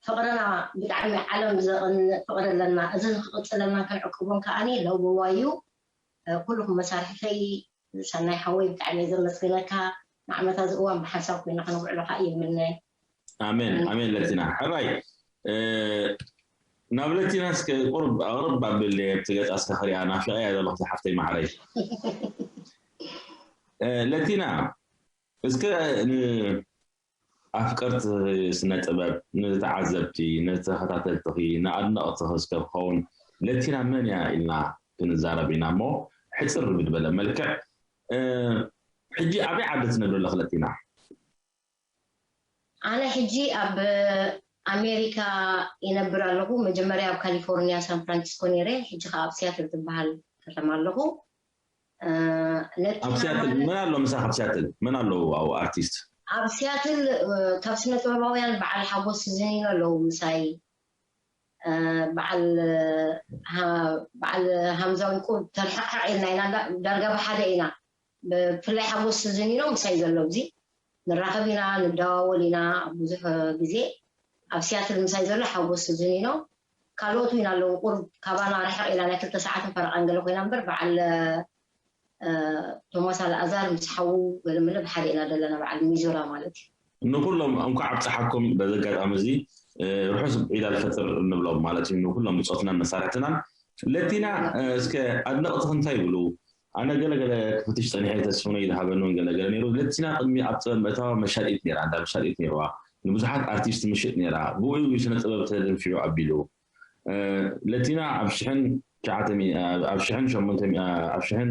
ፍቕርና ብጣዕሚ ዓለም ዘቕንእ ፍቕሪ ኣለና። እዚ ንክቕፅለና ክንዕቅቦን ከዓኒ ለውብዋ እዩ። ኩልኩም መሳርሕተይ ሰናይ ሓወይ ብጣዕሚ እየ ዘመስግነካ። ንዓመታ እዚ እዋን ብሓንሳብ ኮይና ክነውዕሎ ከዓ ይምነ። ኣሜን ኣሜን። ለቲና ሕራይ ናብ ለቲና እስከ ቁርብ ኣቕርብ ኣብል ኣብቲ ገፃ እስከ ክሪኣ ናፊቐያ ዘለኹ ሓፍተይ ማዕረይ። ለቲና እስከ ኣፍቀርቲ ስነ ጥበብ ንተዓዘብቲ ንተኸታተልትኺ ንኣድነቕትኺ እስከ ክኸውን ለቲና መን እያ ኢልና ክንዛረብ ኢና እሞ ሕፅር ብድበለ መልክዕ ሕጂ ኣበይ ዓዲ ትነብሪ ኣለኺ ለቲና? ኣነ ሕጂ ኣብ ኣሜሪካ ይነብር ኣለኹ። መጀመርያ ኣብ ካሊፎርኒያ ሳን ፍራንሲስኮ ነይረ፣ ሕጂ ከዓ ኣብ ሲያትል ትበሃል ከተማ ኣለኹ። ኣብ ሲያትል መን ኣሎ ምሳኺ? ኣብ ሲያትል መን ኣለዉ ኣብኡ ኣርቲስት? ኣብ ሲያትል ካብ ስነ ጥበባውያን በዓል ሓጎስ ዝኒኖ ኣለዉ ምሳይ። በዓል በዓል ሃምዛ ዕንቁ ተርሕቕሕቕ ኢልና ኢና ዳርጋ ብሓደ ኢና። ብፍላይ ሓጎስ ዝኒኖ ምሳይ ዘሎ ኣብዚ ንራኸብ ኢና ንደዋወል ኢና ብዙሕ ግዜ ኣብ ሲያትል ምሳይ ዘሎ ሓጎስ ዝኒኖ ካልኦት እውን ኣለዉ ቁርብ ካባና ርሕቕ ኢላ ናይ ክልተ ሰዓትን ፈረቓን ገለ ኮይና እምበር በዓል ቶማስ ኣልኣዛር ምስ ሓዉ ገለመለ ብሓደ ኢና ዘለና በዓል ሚዞላ ማለት እዩ። ንኩሎም እንኳዕ ኣብፀሓኩም። በዚ ኣጋጣሚ እዚ ርሑስ ዒድ ኣልፈጥር ንብሎም ማለት እዩ ንኩሎም ብፆትናን መሳርሕትናን። ለቲና እስከ ኣድነቕትኺ እንታይ ይብሉ? ኣነ ገለገለ ክፍትሽ ፀኒሐ ተስፍኖ ይድሃበኒ እውን ገለገለ ነይሩ። ለቲና ቅድሚ ኣብ ጥበብ ምእታዋ መሻጢት ነይራ፣ እንዳ መሻጢት ነይርዋ። ንብዙሓት ኣርቲስት ምሽጥ ነይራ። ብኡ እዩ ስነ ጥበብ ተደንፊዑ ኣቢሉ። ለቲና ኣብ ሽሕን ትሽዓተ ሚእትን ኣብ ሽሕን ሸሞንተ ሚእትን ኣብ ሽሕን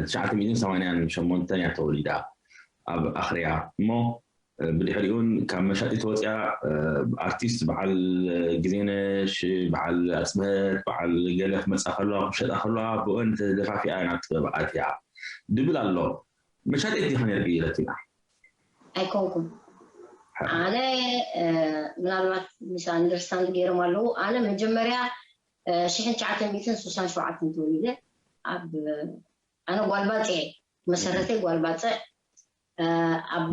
ትሽዓተ ሚእትን ሰማንያን ሸሞንተን እያ ተወሊዳ። ኣብ ኣኽርያ እሞ ብድሕሪኡን ካብ መሻጢ ተወፅያ ኣርቲስት በዓል ግዜነሽ በዓል ኣፅብሀት በዓል ገለ ክመፃ ከለዋ ክሸጣ ከለዋ ብኦን ተደፋፊኣ ናብ ጥበብ ኣትያ ድብል ኣሎ። መሻጢት ዲኻ ነርኪ ኢለቲና? ኣይኮንኩም ኣነ ምናልባት ምስ ኣንደርስታንድ ገይሮም ኣለዉ። ኣነ መጀመርያ ሽሕን ትሽዓተ ሚእትን ስሳን ሸውዓተን ተወሊደ ኣብ ኣነ ጓልባፅ መሰረተይ ጓልባፅ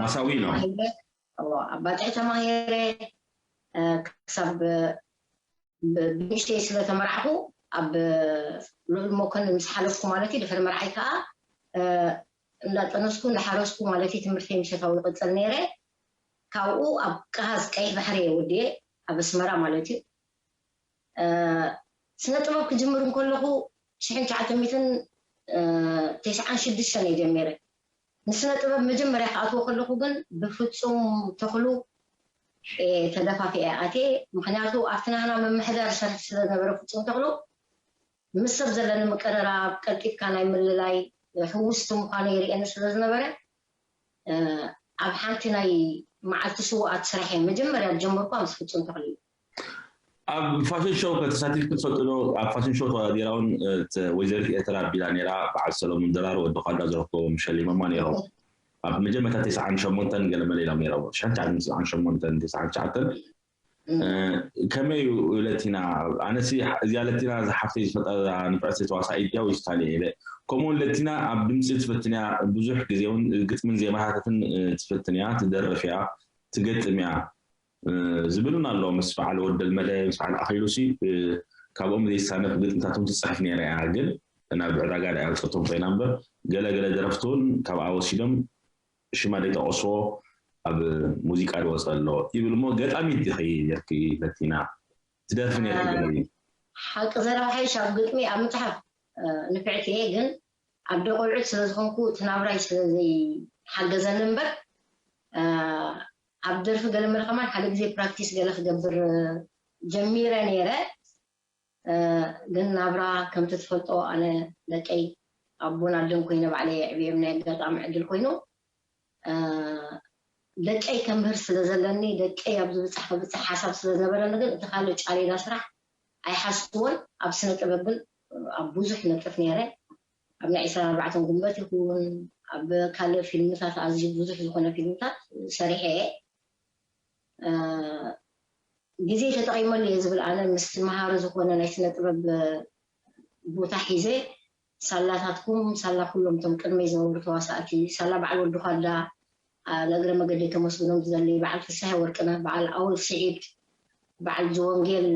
ማሳዊ ነው። ኣብ ባፅዕ ተማሂረ ክሳብ ብንእሽተይ ስለተመራዕኩ ኣብ ልዑል መኮንን ምስ ሓለፍኩ ማለት እዩ። ድሕሪ መርዓይ ከዓ እንዳጠነስኩ እንዳሓረስኩ ማለት እዩ ትምህርተይ ምሸታዊ ይቅፅል ነይረ። ካብኡ ኣብ ቀሃዝ ቀይሕ ባሕሪ እየ ወዲየ ኣብ ኣስመራ ማለት እዩ። ስነ ጥበብ ክጅምር እንከለኹ ሽሕን ትሽዓተ ሚእትን ተስዓን ሽዱሽተን እየ ጀሚረ። ንስነ ጥበብ መጀመርያ ክኣትዎ ከለኹ ግን ብፍፁም ተኽሉ ተደፋፊአ ኣትየ። ምክንያቱ ኣብቲ ናህና ምምሕዳር ሰርሕ ስለነበረ ፍፁም ተኽሉ ምስ ሰብ ዘለኒ ምቅርራብ ቀልጢፍካ ናይ ምልላይ ሕውስቲ ምኳኑ ይርእየኒ ስለዝነበረ ኣብ ሓንቲ ናይ መዓልቲ ስውኣት ስራሕ እየ መጀመርያ ዝጀመርኳ ምስ ፍፁም ተኽሊ እዩ። ኣብ ፋሽን ሾው ከተሳቲፍኪ ትፈልጢ ዶ? ኣብ ፋሽን ሾው ተወዳዲራ እውን ወይዘሪት ኤርትራ ኣቢላ ነይራ። በዓል ሰለሙን ድራር ወዲ ኳዳ ዝረከቦም ሸሊሞማ ነይሮም። ኣብ መጀመርታ ተስዓን ሸሞንተን ገለመለ ኢሎም ነይሮም። ሽሕን ትሽዓተ ሚእትን ተስዓን ሸሞንተን ተስዓን ትሽዓተን ከመይ እዩ ለቲና? ኣነሲ እዚኣ ለቲና ዝሓፍተይ ዝፈጠራ ንፍዕቲ ተዋሳኢት ድያ ወይ ስታሊ ኢለ። ከምኡውን ለቲና ኣብ ድምፂ ትፈትንያ ብዙሕ ግዜ እውን ግጥምን ዜማታትን ትፈትንያ ትደርፍያ ትገጥምያ ዝብሉን ኣሎ ምስ በዓል ወደልመደ ምስ በዓል ኣኺሉሲ ካብኦም ዘይሳነፍ ግጥምታቶም ትፅሕፍ ነይራ እያ ግን ናብ ዕዳጋ ዳ ያውፅቶም ኮይና እምበር ገለ ገለ ደረፍቲ እውን ካብኣ ወሲዶም ሽማ ዘይጠቐስዎ ኣብ ሙዚቃ ዝወፀ ኣሎ ይብል እሞ ገጣሚት ዲኺ ነርኪ ለቲና ትደርፊ ነርኪ ገለ ሓቂ ዘረባ ሓይሽ ኣብ ግጥሚ ኣብ ምፅሓፍ ንፍዕቲ እየ ግን ኣብ ደቆልዑት ስለዝኾንኩ እቲ ናብራይ ስለዘይሓገዘኒ እምበር ኣብ ደርፊ ገለ መለ ከማን ሓደ ግዜ ፕራክቲስ ገለ ክገብር ጀሚረ ነይረ። ግን ናብራ ከምቲ ትፈልጦ ኣነ ደቀይ ኣቦን ኣደን ኮይነ ባዕለይ የዕብዮም ናይ ኣጋጣሚ ዕድል ኮይኑ ደቀይ ከምህር ስለ ዘለኒ ደቀይ ኣብ ዝብፃሕ ከብፅሕ ሓሳብ ስለ ዝነበረኒ ግን እቲ ካልእ ጫሌዳ ስራሕ ኣይሓስብዎን። ኣብ ስነ ጥበብ ግን ኣብ ብዙሕ ነጥፍ ነይረ። ኣብ ናይ ዕስራን ኣርባዕተን ጉንበት ይኹን ኣብ ካልእ ፊልምታት ኣዝዩ ብዙሕ ዝኾነ ፊልምታት ሰሪሐ እየ። ግዜ ተጠቒመሉ እየ ዝብል ኣነ ምስቲ መሃሪ ዝኾነ ናይ ስነ ጥበብ ቦታ ሒዘ ሳላታትኩም ሳላ ኩሎም እቶም ቅድመይ ዝነበሩ ተዋሳእቲ ሳላ በዓል ወዲ ኳዳ ንእግረ መገደይ ከመስግኖም ዝደሊ በዓል ፍስሐ ወርቅነህ በዓል ኣወል ስዒድ በዓል ዝወንጌል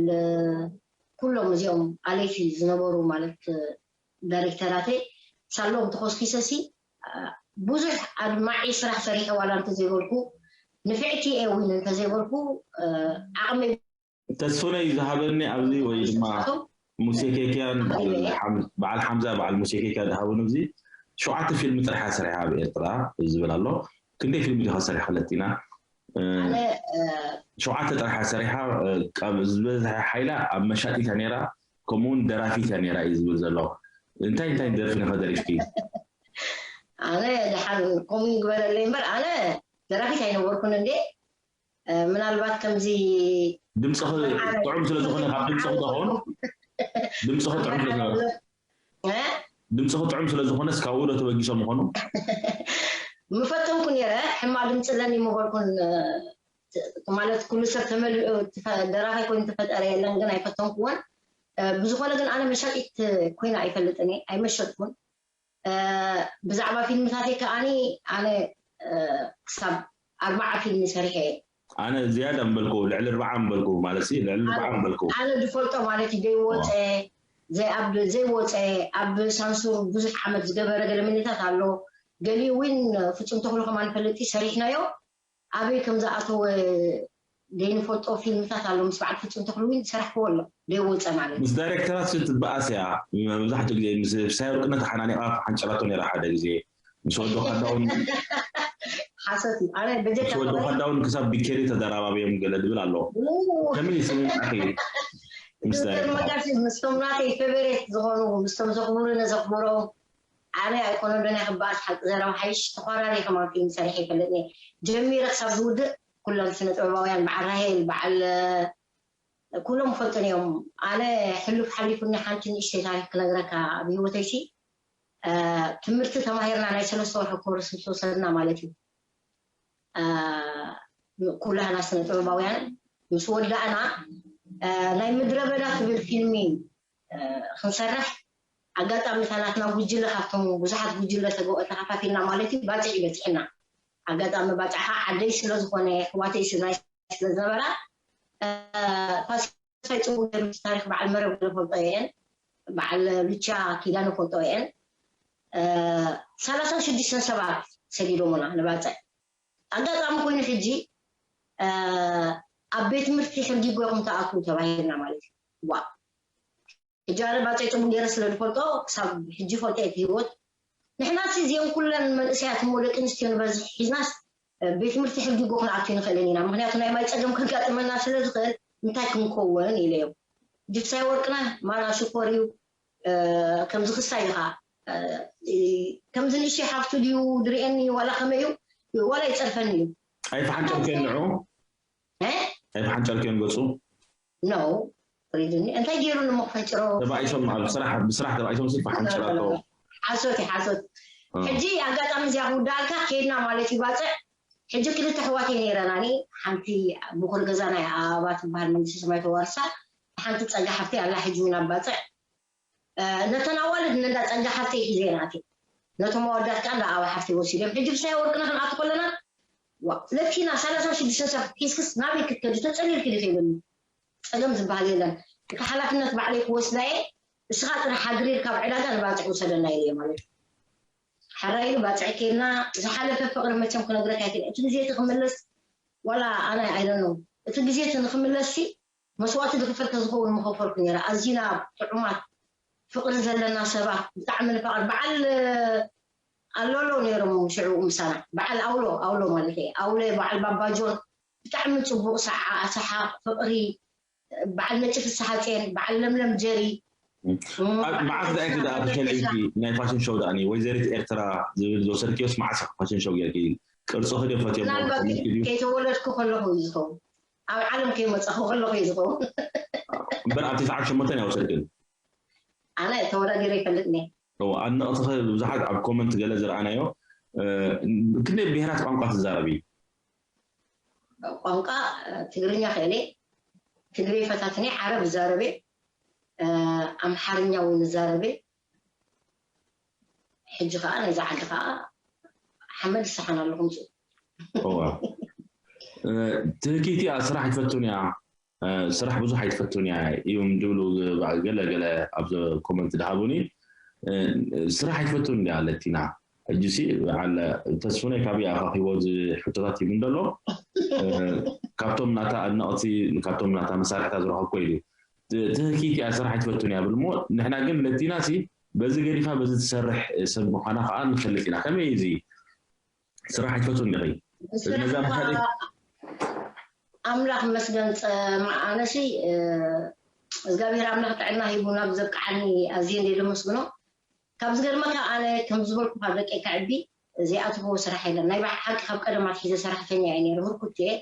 ኩሎም እዚኦም ኣለይቲ ዝነበሩ ማለት ዳይሬክተራተይ ሳሎም ተኾስኪሰሲ ብዙሕ ኣድማዒ ስራሕ ሰሪሐ ዋላ እንተዘይበልኩ ንፍዕቲ እየ እውን እንተዘይበልኩ ዓቕመይ ተስፉነይ ዝሃበኒ ኣብዚ ወይ ድማ ሙሴ ኬክያን በዓል ሓምዛ በዓል ሙሴ ኬክያ ዝሃበኒ ኣብዚ ሸውዓተ ፊልም ጥራሕ ሰሪሓ ኣብ ኤርትራ ዝብል ኣሎ። ክንደይ ፊልም ዲኻ ሰሪሓ ለቲና? ሸውዓተ ጥራሕ ሰሪሓ ካብ ዝበዝሐ ሓይላ ኣብ መሻጢት እያ ነይራ ከምኡውን ደራፊት እያ ነይራ እዩ ዝብል ዘሎ። እንታይ እንታይ ደርፊ ነኸ ደሪፍኪ? ኣነ ድሓን ከምኡ ይግበረለይ እምበር ኣነ ደራፊት ኣይነበርኩን እንዴ ምናልባት ከምዚ ድምፅኺ ጥዑም ስለ ዝኾነ ካብ ድምፅኺ ዶ ኸውን ድምፅኺ ጥዑም ስለ ዝኾነ ድምፅኺ ጥዑም ስለ ዝኾነስ ካብኡ ዶ ተበጊሶም ምኾኑ ምፈተንኩ ነይረ ሕማቅ ድምፂ ኣለኒ ምበልኩን ማለት ኩሉ ሰብ ተመሊኡ ደራፋይ ኮይኑ ተፈጠረ የለን ግን ኣይፈተንኩዎን ብዝኾነ ግን ኣነ መሻጢት ኮይነ ኣይፈልጥን እየ ኣይመሸጥኩን ብዛዕባ ፊልምታተይ ከዓኒ ኣነ ክሳብ ኣርባዓ ፊልሚ ሰሪሐ እየ። ኣነ ዝያዳ ምበልኩ ልዕሊ ኣርባዓ ምበልኩ ማለት ሲ ልዕሊ ኣርባዓ ምበልኩ። ኣነ ዝፈልጦ ማለት እዩ ዘይወፀ ዘይኣብ ዘይወፀ ኣብ ሳንሱር ብዙሕ ዓመት ዝገበረ ገለ ምንታት ኣሎ። ገሊኡ እውን ፍፁም ተኽሉ ከማን ፈልጢ ሰሪሕናዮ ኣበይ ከም ዝኣተወ ዘይንፈልጦ ፊልምታት ኣሎ ምስ በዓል ፍፁም ተኽሉ እውን ዝሰራሕክዎ ኣሎ ዘይወፀ ማለት እዩ። ምስ ዳይሬክተራት ትበኣስ እያ መብዛሕትኡ ግዜ ምስ ፍሳይ ወርቅነት ተሓናኒቓ ሓንጨላቶ ነይራ ሓደ ግዜ ምስ ወዲ ኳዳውን ሓሰት እዩ ኣነ በጀካ ምስ ወዲ ኳዳውን ክሳብ ቢኬሪ ተደራባብዮም ገለ ድብል ኣሎ ከመይ ስምምዕኺ ምስ ዳይሬክተራት ምስቶም ናተይ ፌቨሬት ዝኾኑ ምስቶም ዘኽብሩኒ ዘኽብሮም ኣነ ኣይኮነ ዶ ናይ ክበኣስ ሓቂ ዘረባ ሓይሽ ተኾራሪ ከማን ፊልም ሰሪሐ ይፈልጥ እየ። ጀሚረ ክሳብ ዝውድእ ኩሎም ስነ ጥበባውያን በዓል ራሄል በዓል ኩሎም ይፈልጡን እዮም። ኣነ ሕሉፍ ሓሊፉኒ ሓንቲ ንእሽተይ ታሪክ ክነግረካ ኣብ ህይወተይ ሲ ትምህርቲ ተማሂርና ናይ ሰለስተ ወርሒ ኮርስ ምስ ወሰድና ማለት እዩ። ኩላህና ስነ ጥበባውያን ምስ ወዳእና ናይ ምድረ በዳ ትብል ፊልሚ ክንሰርሕ ኣጋጣሚ እታ ናትና ጉጅለ ካብቶም ብዙሓት ጉጅለ ተገ- ተኸፋፊልና ማለት እዩ ባፅዕ ይበፅሕና ኣጋጣሚ ባፅዕኻ ዓደይ ስለ ዝኾነ ኣሕዋተይ ስድራይ ስለ ዝነበራ ፋሲል ተስፋይ ፅቡቅ ገይሩ እቲ ታሪክ በዓል መረብ ዝፈልጦ እየን በዓል ሉቻ ኪዳነ ፈልጦ እየን ሰላሳ ሽዱሽተ ሰባት ሰዲዶሙና ንባፅዕ ኣጋጣሚ ኮይኑ ሕጂ ኣብ ቤት ትምህርቲ ሕርጊጎ ኢኹም ተኣትዉ ተባሂልና ማለት እዩ ዋ ሕጂ ኣነ ባፅዕ ፅቡቅ ገይረ ስለ ዝፈልጦ ክሳብ ሕጂ ፈልጦ እቲ ህይወት ንሕና ሲ እዚኦም ኩለን መንእሰያት እሞ ደቂ ኣንስትዮ ንበዝሕ ሒዝናስ ቤት ትምህርቲ ሕርጊጎ ክንኣቱ ይንኽእልን ኢና ምክንያቱ ናይ ማይ ፀገም ከጋጥመና ስለ ዝኽእል እንታይ ክንከውን ኢለዮም ጅብሳይ ወርቅነህ ማራ ሽኮር እዩ ከምዚ ክሳይ ኢኻ ከምዚ ንእሽተይ ሓፍቱ ድዩ ድርእየኒ ዋላ ከመይ እዩ ዋላ ይፀርፈኒ እዩ ኣይፈሓንጨልከን ንዑ ኣይፈሓንጨልከን ገፁ ነው ሪድኒ እንታይ ገይሩ ንሞ ክፈንጭሮ ተባኢሶም ኣብ ስራሕ ብስራሕ ተባኢሶም ሲ ፈሓንጭራቶ ሓሶት እዩ ሓሶት ሕጂ ኣጋጣሚ እዚኣ ክውዳኣልካ ከይድና ማለት እዩ ባፅዕ ሕጂ ክልተ ኣሕዋት እየ ነይረናኒ ሓንቲ ብኩር ገዛ ናይ ኣበባ ትበሃል መንግስቲ ሰማይ ተዋርሳ ሓንቲ ፀጋ ሓፍተይ ኣላ ሕጂ እውን ኣብ ባፅዕ ነተን ኣዋልድ ነንዳ ፀጋ ሓፍተይ ሒዘን ኣትየ ነቶም ኣወዳት ከዓ እንዳ ኣበባ ሓፍተይ ወሲዶም ሕጂ ብሳይ ወርቅና ክንኣቱ ከለና ለኪና ሰላሳ ሽዱሽተ ሰብ ሒዝክስ ናበይ ክትከዲ ተፀሊልኪ ዲኺ ይብልኒ ፀገም ዝበሃል የለን እቲ ሓላፍነት ባዕለይ ክወስዳ እየ እስኻ ጥራሕ ሃግሪር ካብ ዕዳጋ ንባፅዕ ውሰደና ኢለ ማለት እዩ ሓራይሉ ባፅዕ ኬድና ዝሓለፈ ፍቅሪ መቸም ክነግረካ ይክእል እቲ ግዜ እቲ ክምለስ ዋላ ኣነ ኣይደኖ እቲ ግዜ እቲ ንክምለስ ሲ መስዋእቲ ዝክፈል ተዝኸውን ምኸፈልኩ ነይረ ኣዚና ጥዑማት ፍቅሪ ዘለና ሰባት ብጣዕሚ ንፋቅር በዓል ኣሎ ኣሎ ነይሮም ሽዑ ምሳና በዓል ኣውሎ ኣውሎ ማለት እየ ኣውሎ በዓል ባባጆን ብጣዕሚ ፅቡቅ ሰሓቅ ፍቅሪ በዓል ነጭ ፍስሓፅየን በዓል ለምለም ጀሪ መዓስ ዳእኪ ዳ ተሸልዒልኪ ናይ ፋሽን ሾው ዳኣኒ ወይዘሪት ኤርትራ ዝብል ዝወሰድክዮስ መዓስ ፋሽን ሾው ጌርኪ ቅርፅኺ ዶ ፈትዮ ከይተወለድኩ ከለኹ እዩ ዝኸውን ኣብ ዓለም ከይመፀኹ ከለኹ እዩ ዝኸውን እምበር ኣብ ትስዓት ሸሞንተን ኣይወሰድክን ኣነ ተወዳዲረ ይፈልጥ ነ ኣድነቕትኺ ብዙሓት ኣብ ኮመንት ገለ ዝረኣናዮ ክንደይ ብሄራት ቋንቋ ትዛረቢ ቋንቋ ትግርኛ ክእለ ትግርይ ፈታትነ ዓረብ እዛረበ ኣምሓርኛ እውን እዛረበ ሕጂ ከዓ ናይዛ ዓዲ ከዓ ሓመድ ዝሰሓን ኣለኹም ትህኪቲያ ስራሕ ይፈቱን እያ ስራሕ ብዙሕ ኣይትፈቱን እያ እዮም ድብሉ ገለ ገለ ኣብ ኮመንት ድሃቡኒ ስራሕ ኣይትፈቱን እንዲ ኣለቲና ሕጂ ሲ በዓል ተስፉነይ ካበይ ኣኻኺቦ እዚ ሕቶታት ሂቡ እንደሎ ካብቶም ናታ ኣድነቕቲ ካብቶም ናታ መሳርሕታ ዝረኸብኮ ኢሉ ትህኪት እያ ስራሕ ኣይትፈቱን እያ ብል እሞ ንሕና ግን ለቲና ሲ በዚ ገዲፋ በዚ ትሰርሕ ሰብ ምዃና ከዓ ንፈልጥ ኢና ከመይ እዚ ስራሕ ኣይትፈቱን ዲኺ ነዛ መሳጢት ኣምላኽ መስገን ኣነሲ እግዚኣብሔር ኣምላኽ ጥዕና ሂቡ ናብ ዘብቅዓኒ ኣዝየ እንደ ለመስግኖ ካብ ዝገርመካ ኣነ ከም ዝበልኩ ካብ ደቀይ ከዕቢ ዘይኣትዎ ስራሕ የለን ናይ ባዕ ሓቂ ካብ ቀደም ኣትሒዘ ሰራሕተኛ እየ ነይረ ህርኩት እየ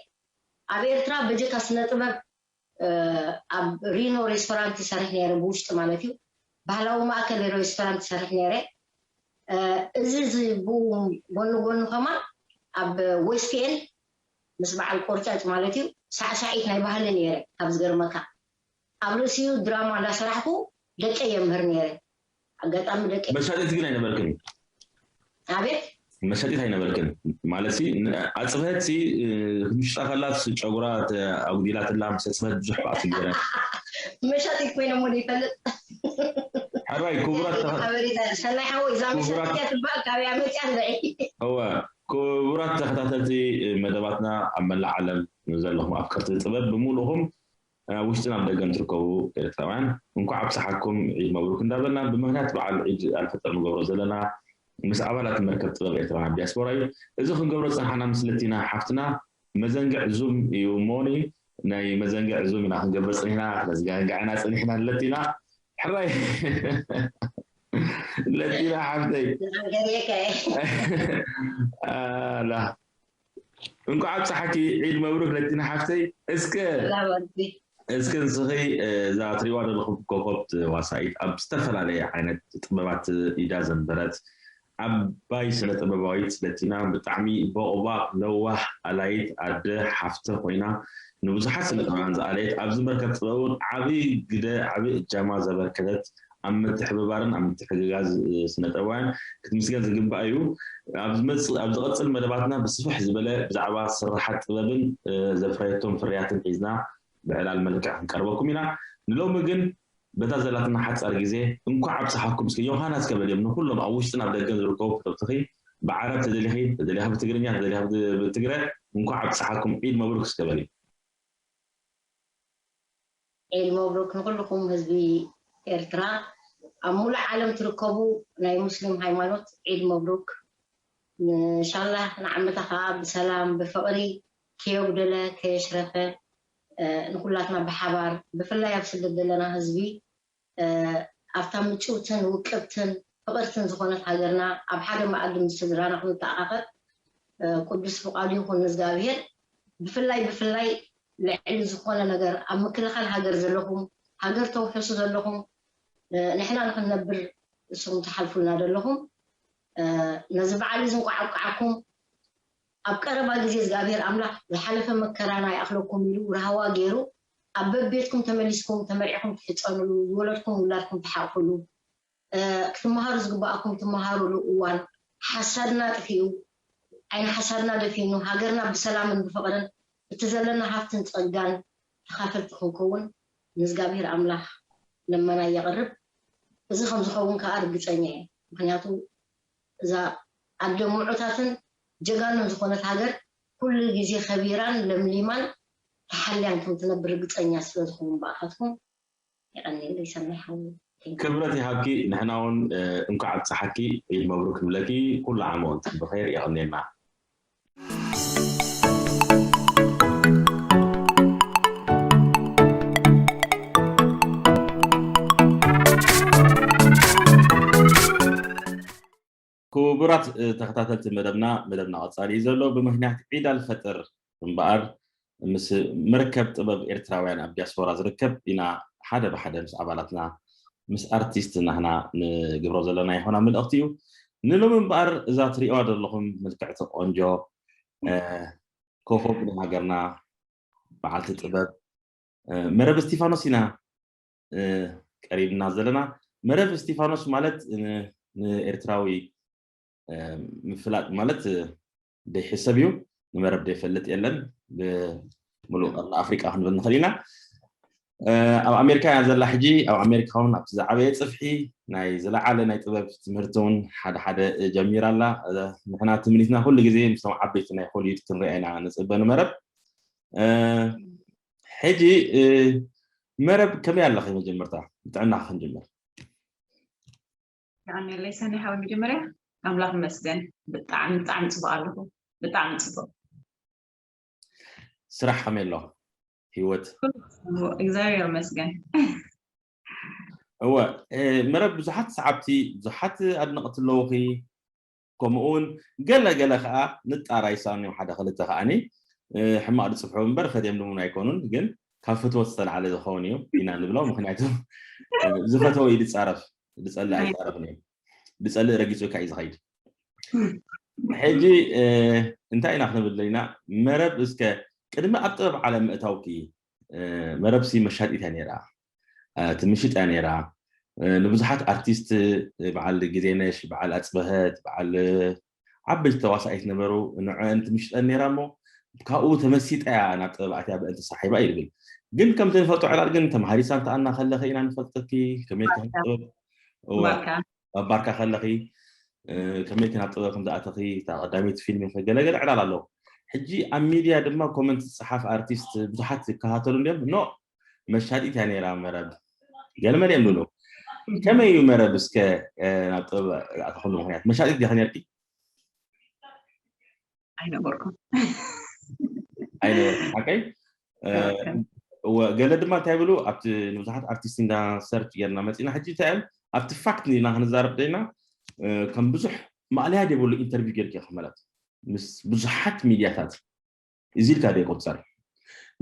ኣብ ኤርትራ በጀካ ስነ ጥበብ ኣብ ሪኖ ሬስቶራንት ይሰርሕ ነይረ ብውሽጢ ማለት እዩ ባህላዊ ማእከል ሬስቶራንት ይሰርሕ ነይረ እዚ እዚ ብኡ ጎኒ ጎኒ ከማን ኣብ ዌስት ኤንድ ምስ በዓል ቆርጫጭ ማለት እዩ ሳዕሳዒት ናይ ባህሊ ነይረ ካብ ዝገርመካ ኣብ ርእሲኡ ድራማ እንዳሰራሕኩ ደቀ የምህር ነይረ ኣጋጣሚ ደቀ መሻጢት ግን ኣይነበርክን ኣቤት መሻጢት ኣይነበርክን ማለት ሲ ኣፅብሀት ሲ ምሽጣ ከላት ጨጉራ ኣጉዲላትላ ምስ ኣፅብሀት ብዙሕ ባእሲ ገረ መሻጢት ኮይነ ሞ ይፈልጥ ሕራይ ክቡራት ሰናይ ሓወ እዛ መሻጢት ትበሃል ካበያ መፅያ ንርኢ እወ ክቡራት ተኸታተልቲ መደባትና ኣብ መላእ ዓለም ዘለኹም ኣፍቀርቲ ጥበብ ብምሉእኹም ኣብ ውሽጥን ኣብ ደገን ትርከቡ ኤርትራውያን እንኳዕ ኣብፀሓኩም ዒድ መብሩክ እንዳበልና ብምክንያት በዓል ዒድ ኣልፈጥር ንገብሮ ዘለና ምስ ኣባላት መርከብ ጥበብ ኤርትራውያን ኣብ ዲያስፖራ እዩ። እዚ ክንገብሮ ዝፀናሕና ምስ ለቲና ሓፍትና መዘንግዕ ዙም እዩ እሞኒ ናይ መዘንግዕ ዙም ኢና ክንገብር ፀኒሕና ክነዝጋንግዐና ፀኒሕና ንለቲና ሕራይ ለቲና ሓፍተይ። ንዓገርየከ ኣላ። እንኳዕ ኣብፀሓኪ፣ ዒድ መብሩክ ለቲና ሓፍተይ። እስከ ላወዲ እስከ ንስኺ፣ እ፣ እዛ ትሪእዋ ዘለኹም ኮኾብ ተዋሳኢት ኣብ ዝተፈላለየ ዓይነት ጥበባት ኢዳ ዘንበረት ዓባይ ስነ ጥበባዊት ለቲና፣ ብጣዕሚ ቦቕባቕ ለዋህ ኣላይት ኣደ ሓፍተ ኮይና ንብዙሓት ስነ ጥበባን ዝኣለየት፣ ኣብዚ መርከብ ጥበብ እውን ዓብዪ ግደ ዓብዪ እጃማ ዘበርከተት፣ ኣብ ምትሕብባርን ኣብ ምትሕግጋዝ፣ እ፣ ስነ ጥበባውያን ክትምስገን ዝግባእ እዩ። ኣብ ዝመጽእ ኣብ ዝቐጽል መደባትና ብስፍሕ ዝበለ ብዛዕባ ስራሓት ጥበብን፣ እ፣ ዘፍረየቶም ፍርያትን ሒዝና ብዕላል መልክዕ ክንቀርበኩም ኢና። ንሎሚ ግን በታ ዘላትና ሓጻር ግዜ እንኳዕ ኣብጽሓኩም እስከ ዮሃና እስከ በልዮም ንኩሎም ኣብ ውሽጥን ኣብ ደገን ዝርከቡ ፈተውትኺ፣ ብዓረብ ተደሊኺ፣ ተደሊኻ ብትግርኛ፣ ተደሊኻ ብት-፣ ብትግረ፣ እንኳዕ ኣብጽሓኩም፣ ዒድ መብሩክ እስከ በልዮም። ዒድ መብሩክ ንኩልኩም ህዝቢ ኤርትራ፣ ኣብ ሙሉእ ዓለም ትርከቡ ናይ ሙስሊም ሃይማኖት ዒድ መብሩክ። ንሻላ ንዓመታ ከዓ ብሰላም ብፍቅሪ ከየጉደለ ከየሽረፈ፣ እ፣ ንኩላትና ብሓባር ብፍላይ ኣብ ስደት ዘለና ህዝቢ፣ እ፣ ኣብታ ምጭውትን ውቅብትን ፍቅርትን ዝኾነት ሃገርና ኣብ ሓደ መኣዲ ምስ ስድራና ክንተኣኻኸብ፣ እ፣ ቅዱስ ፍቃዱ ይኹን ንእግዚኣብሔር። ብፍላይ ብፍላይ ልዕሊ ዝኾነ ነገር ኣብ ምክልኻል ሃገር ዘለኹም፣ ሃገር ተውሕሱ ዘለኹም፣ እ፣ ንሕና ንክንነብር ንስኹም ትሓልፉልና ዘለኹም፣ እ፣ ነዚ በዓል እዚ እንቋዕ ኣብቅዓኩም። ኣብ ቀረባ ግዜ እግዚኣብሔር ኣምላኽ ዝሓለፈ መከራና ይኣኽለኩም ኢሉ ራህዋ ገይሩ ኣብ በቤትኩም ተመሊስኩም ተመርዒኹም ትሕፀንሉ፣ ዝወለድኩም ውላድኩም ትሓቕፍሉ፣ እ፣ ክትመሃሩ ዝግባኣኩም ትመሃሩሉ እዋን፣ ሓሳድና ጥፊኡ፣ ዓይኒ ሓሳድና ደፊኑ፣ ሃገርና ብሰላምን ብፍቕርን እቲ ዘለና ሃፍትን ጸጋን ተኻፈልቲ ክንከውን ንእግዚኣብሔር ኣምላኽ ልመና የቕርብ። እዚ ከም ዝኸውን ከኣ ርግጸኛ እየ። ምኽንያቱ እዛ ኣደ ምዑታትን ጀጋኑን ዝኾነት ሃገር ኩሉ ግዜ ከቢራን ለምሊማን ተሓልያን ከም ትነብር ርግጸኛ ስለ ዝኸውን ብኣኻትኩም የቐንየለይ ሰናይ ሓወይ። Thank you። ክብረት ይሃብኪ። ንሕና እውን፣ እ፣ እንኳዕ ኣብፀሓኪ፣ ዒድ መብሩክ ንብለኪ። ኩሉ ዓመት ብኸይር የቐንየልና። ክቡራት፣ እ፣ ተኸታተልቲ መደብና፣ መደብና ቀጻሊ እዩ ዘሎ። ብምኽንያት ዒድ ኣልፈጥር እምበኣር ምስ መርከብ ጥበብ ኤርትራውያን ኣብ ዲያስፖራ ዝርከብ ኢና ሓደ ብሓደ ምስ ኣባላትና ምስ ኣርቲስት ናህና ንግብሮ ዘለና ይኾና መልእኽቲ እዩ። ንሎሚ እምበኣር እዛ ትሪእዋ ዘለኹም ምልክዕቲ ቆንጆ፣ እ፣ ኮኾብ ናይ ሃገርና በዓልቲ ጥበብ፣ እ፣ መረብ እስቲፋኖስ ኢና፣ እ፣ ቀሪብና ዘለና። መረብ እስቲፋኖስ ማለት ን-፣ ንኤርትራዊ፣ እ፣ ምፍላጥ ማለት፣ እ፣ ደይሕሰብ እዩ። ንመረብ ደይፈልጥ የለን። ብምሉእ ቀርኒ ኣፍሪቃ ክንብል ንኽእል ኢና። እ፣ ኣብ ኣሜሪካ እያ ዘላ ሕጂ። ኣብ ኣሜሪካ እውን ኣብቲ ዝዓበየ ጽፍሒ ናይ ዝለዓለ ናይ ጥበብ ትምህርቲ እውን ሓደ ሓደ ጀሚራ ኣላ። እ፣ ንሕና ትምኒትና ኩሉ ግዜ ምስቶም ዓበይቲ ናይ ሆሊውድ ክንሪኣ ኢና ንጽበ ንመረብ። እ፣ ሕጂ፣ እ፣ መረብ ከመይ ኣለኺ? መጀመርታ ብጥዕና ክንጅምር። የቐንየለይ ሰኒ ሓወይ። መጀመርያ ኣምላኽ ይመስገን ብጣዕሚ ብጣዕሚ ጽቡቕ ኣለኹ። ብጣዕሚ ጽቡቕ። ስራሕ ከመይ ኣሎ? ህይወት? እግዚኣብሔር ይመስገን። እወ፣ እ፣ መረብ ብዙሓት ሰዓብቲ፣ ብዙሓት ኣድነቕቲ ኣለውኺ። ከምኡ እውን ገለ ገለ ከዓ ንጣራ ይሰኣኑ እዮም፣ ሓደ ክልተ ከዓኒ፣ እ፣ ሕማቕ ዝፅሕፉ እምበር ከደምድሙን ኣይኮኑን፣ ግን ካብ ፍትወት ዝተላዕለ ዝኸውን እዩ ኢና ንብሎ። ምኽንያቱ፣ እ፣ ዝፈተወ እዩ ዝፃረፍ፣ ዝፀልእ ኣይፃረፍን እዩ። ዝፀልእ ረጊፁ ከዓ እዩ ዝኸይድ። ሕጂ፣ እ፣ እንታይ ኢና ክንብል ደሊና? መረብ እስከ ቅድሚ ኣብ ጥበብ ዓለም ምእታውኪ፣ እ፣ መረብሲ መሻጢት እያ ነይራ፣ እ፣ ትምሽጥ እያ ነይራ። እ፣ ንብዙሓት ኣርቲስት፣ እ፣ በዓል ግዜነሽ፣ በዓል ኣፅበሀት፣ በዓል፣ እ፣ ዓበይቲ ተዋሳኢት ነበሩ። ንዐን ትምሽጠን ነይራ እሞ ካብኡ ተመሲጣ እያ ናብ ጥበብ ኣትያ ብእንቲ ሳሒባ እዩ ዝብል። ግን ከምቲ ንፈልጦ ዕላል ግን ተማሃሪት ሳንታ ኣና ከለኺ ኢና ንፈልጠኪ። ከመይ ኢልኪ ጥበብ? እወ። ባርካ። ኣብ ባርካ ከለኺ፣ እ፣ ከመይ ኢልኪ ናብ ጥበብ ከም ዝኣተኺ፣ እታ ቀዳመይቲ ፊልም ኢኺ፣ ገለ ገለ ዕላል ኣሎ። ሕጂ ኣብ ሚድያ ድማ ኮመንት ዝጸሓፍ ኣርቲስት ብዙሓት ይከታተሉ እንድዮም። ኖ፣ መሻጢት እያ ነይራ መረብ። ገለ መለ እዮም ዝብሉ። ከመይ እዩ መረብ እስከ፣ እ፣ ናብ ጥበብ ዝኣተኽሉ ምኽንያት? መሻጢት ዲኺ ነርኪ? ኣይነበርኩን። ኣይነበርኩን፣ ሓቀይ? እ፣ እወ፣ ገለ ድማ እንታይ ይብሉ፣ ኣብቲ ንብዙሓት ኣርቲስት እንዳ ሰርች ጌርና መጺና፣ ሕጂ እንታይ እዮም፣ ኣብቲ ፋክት ኢና ክንዛረብ ደና ከም ብዙሕ ማእለያ ዘይብሉ ኢንተርቪው ጌርኪ ኢኺ ማለት ምስ ብዙሓት ሚድያታት እዚ ኢልካ ዶ ይቁጸር?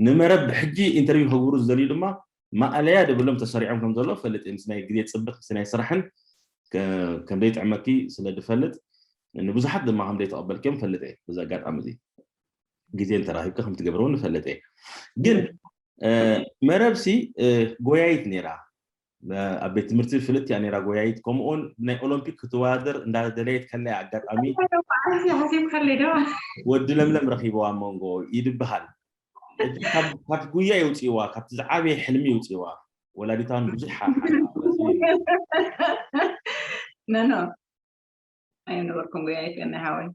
ንመረብ ሕጂ ኢንተርቪው ክገብሩ ዝደልዩ ድማ ማእለያ ዘይብሎም ተሰሪዖም ከም ዘሎ ፈልጥ ምስ ናይ ግዜ ጽበት ምስ ናይ ስራሕን ከም ዘይጥዕመኪ ስለ ዝፈልጥ ንብዙሓት ድማ ከም ዘይተቐበልክዮም ፈልጥ እየ። በዚ ኣጋጣሚ እዚ ግዜ እንተራኺብኪ ከም ትገብርዎ ንፈልጥ እየ። ግን መረብሲ ጎያይት ነይራ ኣብ ቤት ትምህርቲ ፍልጥ እያ ነይራ ጎያይት። ከምኡውን ናይ ኦሎምፒክ ክትወዳደር እንዳደለየት ከላ ኣጋጣሚ ሓሲብ ከለይ ዶ ወዲ ለምለም ረኺብዋ መንጎ ይድብሃል። ካብ ጉያ የውፅእዋ፣ ካብቲ ዝዓበየ ሕልሚ የውፅእዋ። ወላዲታን ብዙሕ ነኖ ኣይነበርኩም ጉያይት ናይ ሓወይ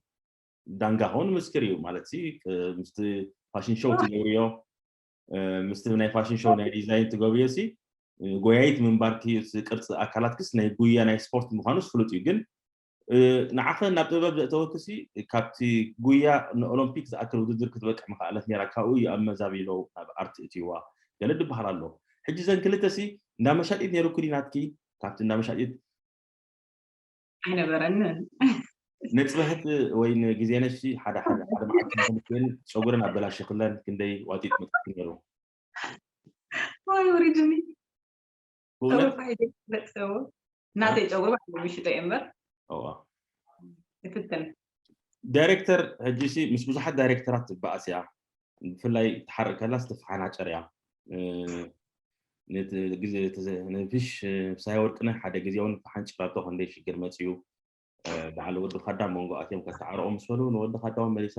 ዳንጋ ኸውን ምስክር እዩ ማለት ምስቲ ፋሽን ሾው ትገብርዮ ምስቲ ናይ ፋሽን ሾው ናይ ዲዛይን ትገብርዮ ሲ ጎያይት ምንባርኪ ቅርፂ ኣካላትክስ ናይ ጉያ ናይ ስፖርት ምኳኑ ዝፍሉጥ እዩ። ግን ንዓኸ ናብ ጥበብ ዘእተወክሲ ካብቲ ጉያ ንኦሎምፒክ ዝኣክል ውድድር ክትበቅዕ ምክኣለት ነራ ካብኡ እዩ ኣመዛቢሎ ናብ ኣርቲ እትይዋ ገለ ድበሃል ኣሎ። ሕጂ ዘን ክልተ ሲ እንዳመሻጢት ነይሩ ኩዲ ናትኪ ካብቲ እንዳመሻጢት ኣይነበረንን ንፅበህት ወይ ንግዜ ነሽ ሓደ ሓደ ሓደ መዓልቲ ንክልክን ፀጉረን ኣበላሽክለን ክንደይ ዋጢጥ መጥክ ነይሩ ወይ ውሪድኒ ብእውነት ናተይ ፀጉሪ ባዕሉ ምሽጦ እየ እምበር እዋ ትክክል ዳይሬክተር ሕጂሲ ምስ ብዙሓት ዳይሬክተራት ትበኣስ እያ ብፍላይ ትሓርቅ ከላ ስትፈሓናጨር እያ ነቲ ግዜ ነፊሽ ምሳይ ወርቅነ ሓደ ግዜ እውን ፈሓንጭራቶ ክንደይ ሽግር መፅዩ በዓል ወዲ ካዳ መንጎ ኣትዮም ከተዓርቆ ምስ በሉ ንወዲ ካዳ እውን መሊሳ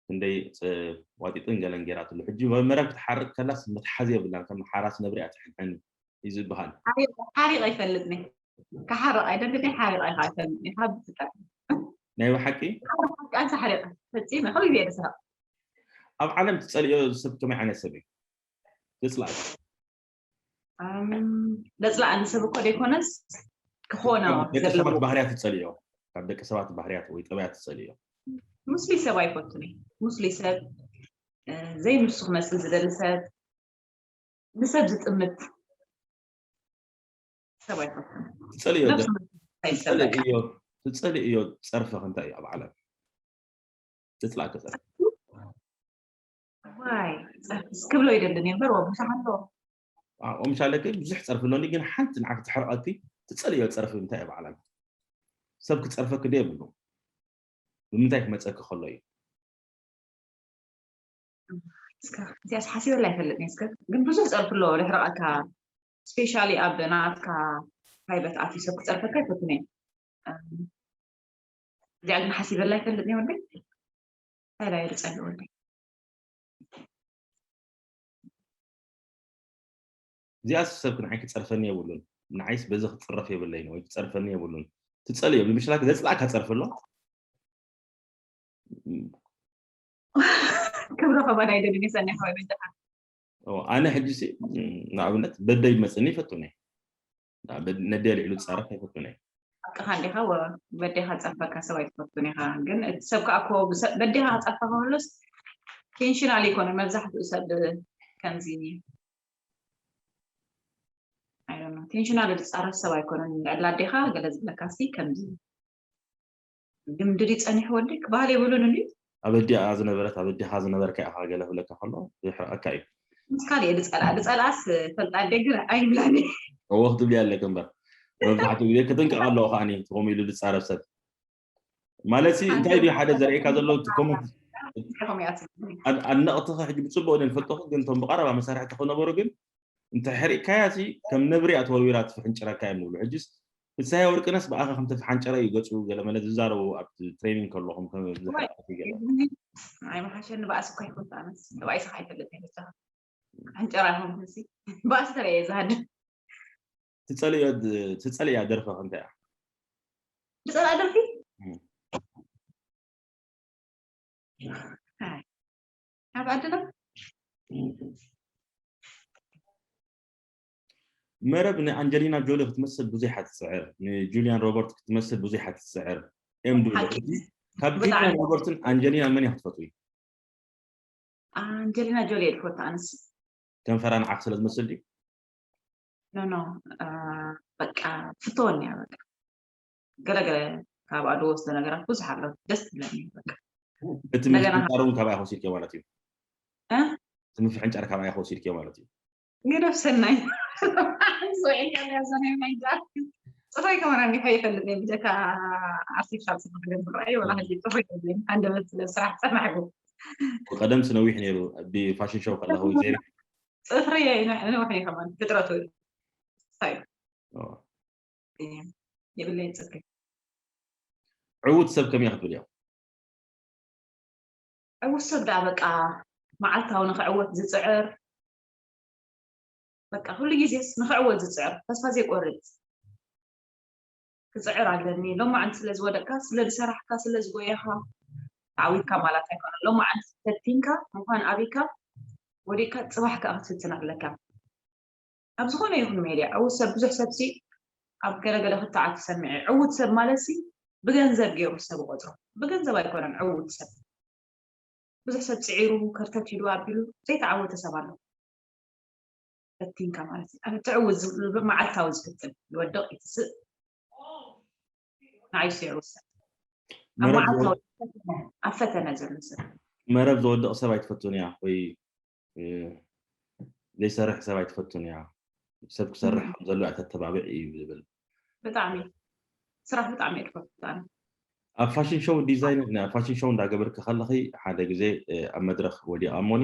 ክንደይ ዋጢጥን ገለን ገይራትሉ ሕጂ መረብ ክትሓርቅ ከላስ መትሓዚ የብላን ከም ሓራስ ነብሪ እያ ትሕንሕን እዩ ዝበሃል ሓሪቕ ኣይፈልጥኒ ክሓርቕ ኣይደግደ ሓሪቕ ኣይካ ኣይፈልጥኒ ካብ ብፍጣር ናይ ብሓቂ ቃንሳ ሓሪቕ ፈፂመ ኩሉ ግዜ ድስረቕ ኣብ ዓለም ትፀልዮ ሰብ ከመይ ዓይነት ሰብ እዩ ትፅላእ ደፅላኣኒ ሰብ እኮ ዘይኮነስ ክኾኖ ደቂ ሰባት ባህርያት ትፀልዮ ካብ ደቂ ሰባት ባህርያት ወይ ጠባያት ትፀልዮ ሙስሊ ሰብ ኣይፈቱን እዩ ሙስሊ ሰብ ዘይንሱ ክመስል ዝደሊ ሰብ ንሰብ ዝጥምት ሰብ ኣይፈቱን ትፀልዮ ነብሱ ትፀልእዮ ትፀልእዮ ፀርፍኽ እንታይ እዩ ኣብ ዓለም ትፅላእከ ፀርፊ ዋይ ክብሎ ይደልን እምበር ወብሻ ኣሎ ኦምሻለከ ብዙሕ ፀርፊ ኣሎኒ ግን ሓንቲ ንዓክ ትሕርቐኪ ትፀልዮ ፀርፊ እንታይ እዩ በዓለም ሰብ ክፀርፈኪ ዶ የብሉ ብምንታይ ክመፀኪ ከሎ እዩ እዚኣስ ሓሲበላ ኣይፈልጥ እስከ ግን ብዙሕ ፀርፊ ኣለዎ ድሕርቐካ ስፔሻሊ ኣብ ናትካ ፕራይበት ኣትዩ ሰብ ክፀርፈካ ኣይፈትን እየ እዚኣ ግን ሓሲበላ ኣይፈልጥ እየ ወደይ እንታይ ዳየ ዝፀሊ ወደይ እዚኣስ ሰብ ንዓይ ክፀርፈኒ የብሉን ንዓይስ በዚ ክፅረፍ የብለይን ወይ ክፀርፈኒ የብሉን ትፀልዮ ብምሽላክ ዘፅላእካ ፀርፊ ኣሎ ክብሮ ከማን ኣይደልን የሰኒ ሓወይ በጃኻ ኣነ ሕጂ ንኣብነት በደይ መፅኒ ይፈቱኒ ነደ ልዕሉ ዝፃረፍ ኣይፈቱኒ ሓቅኻ እንዲኻ በዴኻ ፀርፈካ ሰብ ኣይትፈቱን ኢኻ ግን እቲ ሰብ ከዓ በዴኻ ክፀርፈ ከህሎስ ቴንሽናል ይኮነ መብዛሕትኡ ሰብ ከምዚ ቴንሽናል ዝፃረፍ ሰብ ኣይኮነን ልዕሊ ኣዴኻ ገለ ዝብለካ ሲ ከምዚ ግምድል ይፀኒሕ ወዲ ክበሃል የብሉን እንዲ ኣብ ኣዲኣ ዝነበረት ኣብ ኣዲኻ ዝነበርካ ኢኻ ገለ ክብለካ ከሎ ይሕርቀካ እዩ ምስ ካልእ እየ ዝፀልኣ ዝፀልኣስ ፈልጣ ኣደ ግን ኣይብላኒ እዎ ክትብሊ ኣለክ እምበር መብዛሕትኡ ግዜ ክጥንቀቕ ኣለዎ ከዓኒ ከምኡ ኢሉ ዝፃረፍ ሰብ ማለት ሲ እንታይ ድዩ ሓደ ዘርእየካ ዘሎ ኮመንት ኣድነቕትኸ ሕጂ ብፅቡቅ ዶ ንፈልጦ ግን እቶም ብቀረባ መሳርሕቲ ክነበሩ ግን እንተ ሕሪቅካያ ሲ ከም ነብሪ እያ ተወርዊራ ትፍሕንጭረካ እዮም ዝብሉ ሕጂስ ፍስሃየ ወርቅነስ ብኣኻ ከም ተፍሓንጨረ እዩ ገፁ ገለመለ ዝዛረቡ ኣብ ትሬኒንግ ከለኹም ብዙሓት ገለ ኣይመሓሸኒ ባእሲ እኳ ይኮንኩ ኣነስ ተባኢስካ ኣይፈልጥ እየ በጃኻ ሕንጨራ ይኮንኩ ሲ ባእሲ ተለየ ዝሃድር ትፀልዮ ትፀልያ ደርፈ እንታይ እያ ዝፀልኣ ደርፊ ኣብ ዓድና መረብ ንኣንጀሊና ጆሊ ክትመስል ብዙሕ እያ ትፅዕር ንጁልያን ሮበርት ክትመስል ብዙሕ እያ ትፅዕር ኤም ዱ ካብ ጁልያን ሮበርትን ኣንጀሊና መን እያ ክትፈትዊ ኣንጀሊና ጆሊ እየ ዝፈቱ ኣነስ ከንፈራ ንዓክ ስለ ዝመስል ድዩ ኖ ኖ በቃ ፍተወኒ እያ በቃ። ገለገለ ካብ ኣዶ ወስዶ ነገራት ብዙሕ ኣሎ፣ ደስ ትብለኒ በቃ። እቲ እንደገና ምፍንጫር እውን ካባይ ከወሲድክዮ ማለት እዩ። እ? እቲ ምፍንጫር ካባይ ከወሲድክዮ ማለት እዩ። ግደፍ ሰናይ። ሰውዒልካ ያዘነ ማይዳ። ጽፍረይ ከማን ኣንዲሖ ይፈልጥ እየ ብጀካ ኣርቲፊሻል ጽፍሪ ክገብር ኣይ ወላ ሕጂ ጽፍሪ የብለይን። ሃንደበት ስለ ስራሕ ጸናሕኩ። ቀደምስ ነዊሕ ነይሩ ብፋሽን ሾው ከለኹ ዜሪ ጽፍሪ ነዊሕ እየ ከማን ፍጥረቱ እዩ። ሳይ የብለይን ጽፍሪ። ዕዉት ሰብ ከመይ ክትብልዮ? ዕዉት ሰብ ደኣ በቃ መዓልታዊ ንኽዕወት ዝጽዕር፣ በቃ ኩሉ ግዜስ ንኽዕወት ዝጽዕር፣ ተስፋ ዘይቆርጽ ክጽዕር ኣለኒ። ሎማዓንቲ ስለ ዝወደቅካ፣ ስለ ዝሰራሕካ፣ ስለ ዝጎየኻ፣ ተዓዊትካ ማለት ኣይኮነን። ሎማዓንቲ ፈቲንካ ምዃን ኣቢካ ወዲቅካ ጽባሕ ከኣ ክትፍትን ኣለካ። ኣብ ዝኾነ ይኹን ሜድያ ዕዉት ሰብ፣ ብዙሕ ሰብሲ ኣብ ገለገለ ክትዓት ትሰምዕ። ዕዉት ሰብ ማለት ሲ ብገንዘብ ገይሩ ሰብ ቆጽሮ። ብገንዘብ ኣይኮነን ዕዉት ሰብ። ብዙሕ ሰብ ጽዒሩ፣ ከርተት ኢሉ፣ ኣቢሉ ዘይተዓወተ ሰብ ኣሎ። ፈቲንካ ማለት እዩ። ኣብ ትዕውት ዝብል መዓልታዊ ዝፍትን፣ ይወድቕ፣ ይትስእ። ንዓይ ሱ ዕዉት ሰብ። ኣብ መረብ መዓልታዊ ዝወ- ፈተነ፣ ኣብ ፈተነ ዘሎ ሰብ። መረብ ዝወድቕ ሰብ ኣይትፈቱን እያ ወይ እ፣ ዘይሰርሕ ሰብ ኣይትፈቱን እያ። ሰብ ክሰርሕ ከም ዘሎ እያ ተተባብዕ እዩ ዝብል። ብጣዕሚ ስራሕ ብጣዕሚ እየ ዝፈቱ ኣነ። ኣብ ፋሽን ሾው ዲዛይን፣ ኣብ ፋሽን ሾው እንዳገበርክ ከለኺ ሓደ ግዜ እ፣ ኣብ መድረኽ ወዲቓ እሞኒ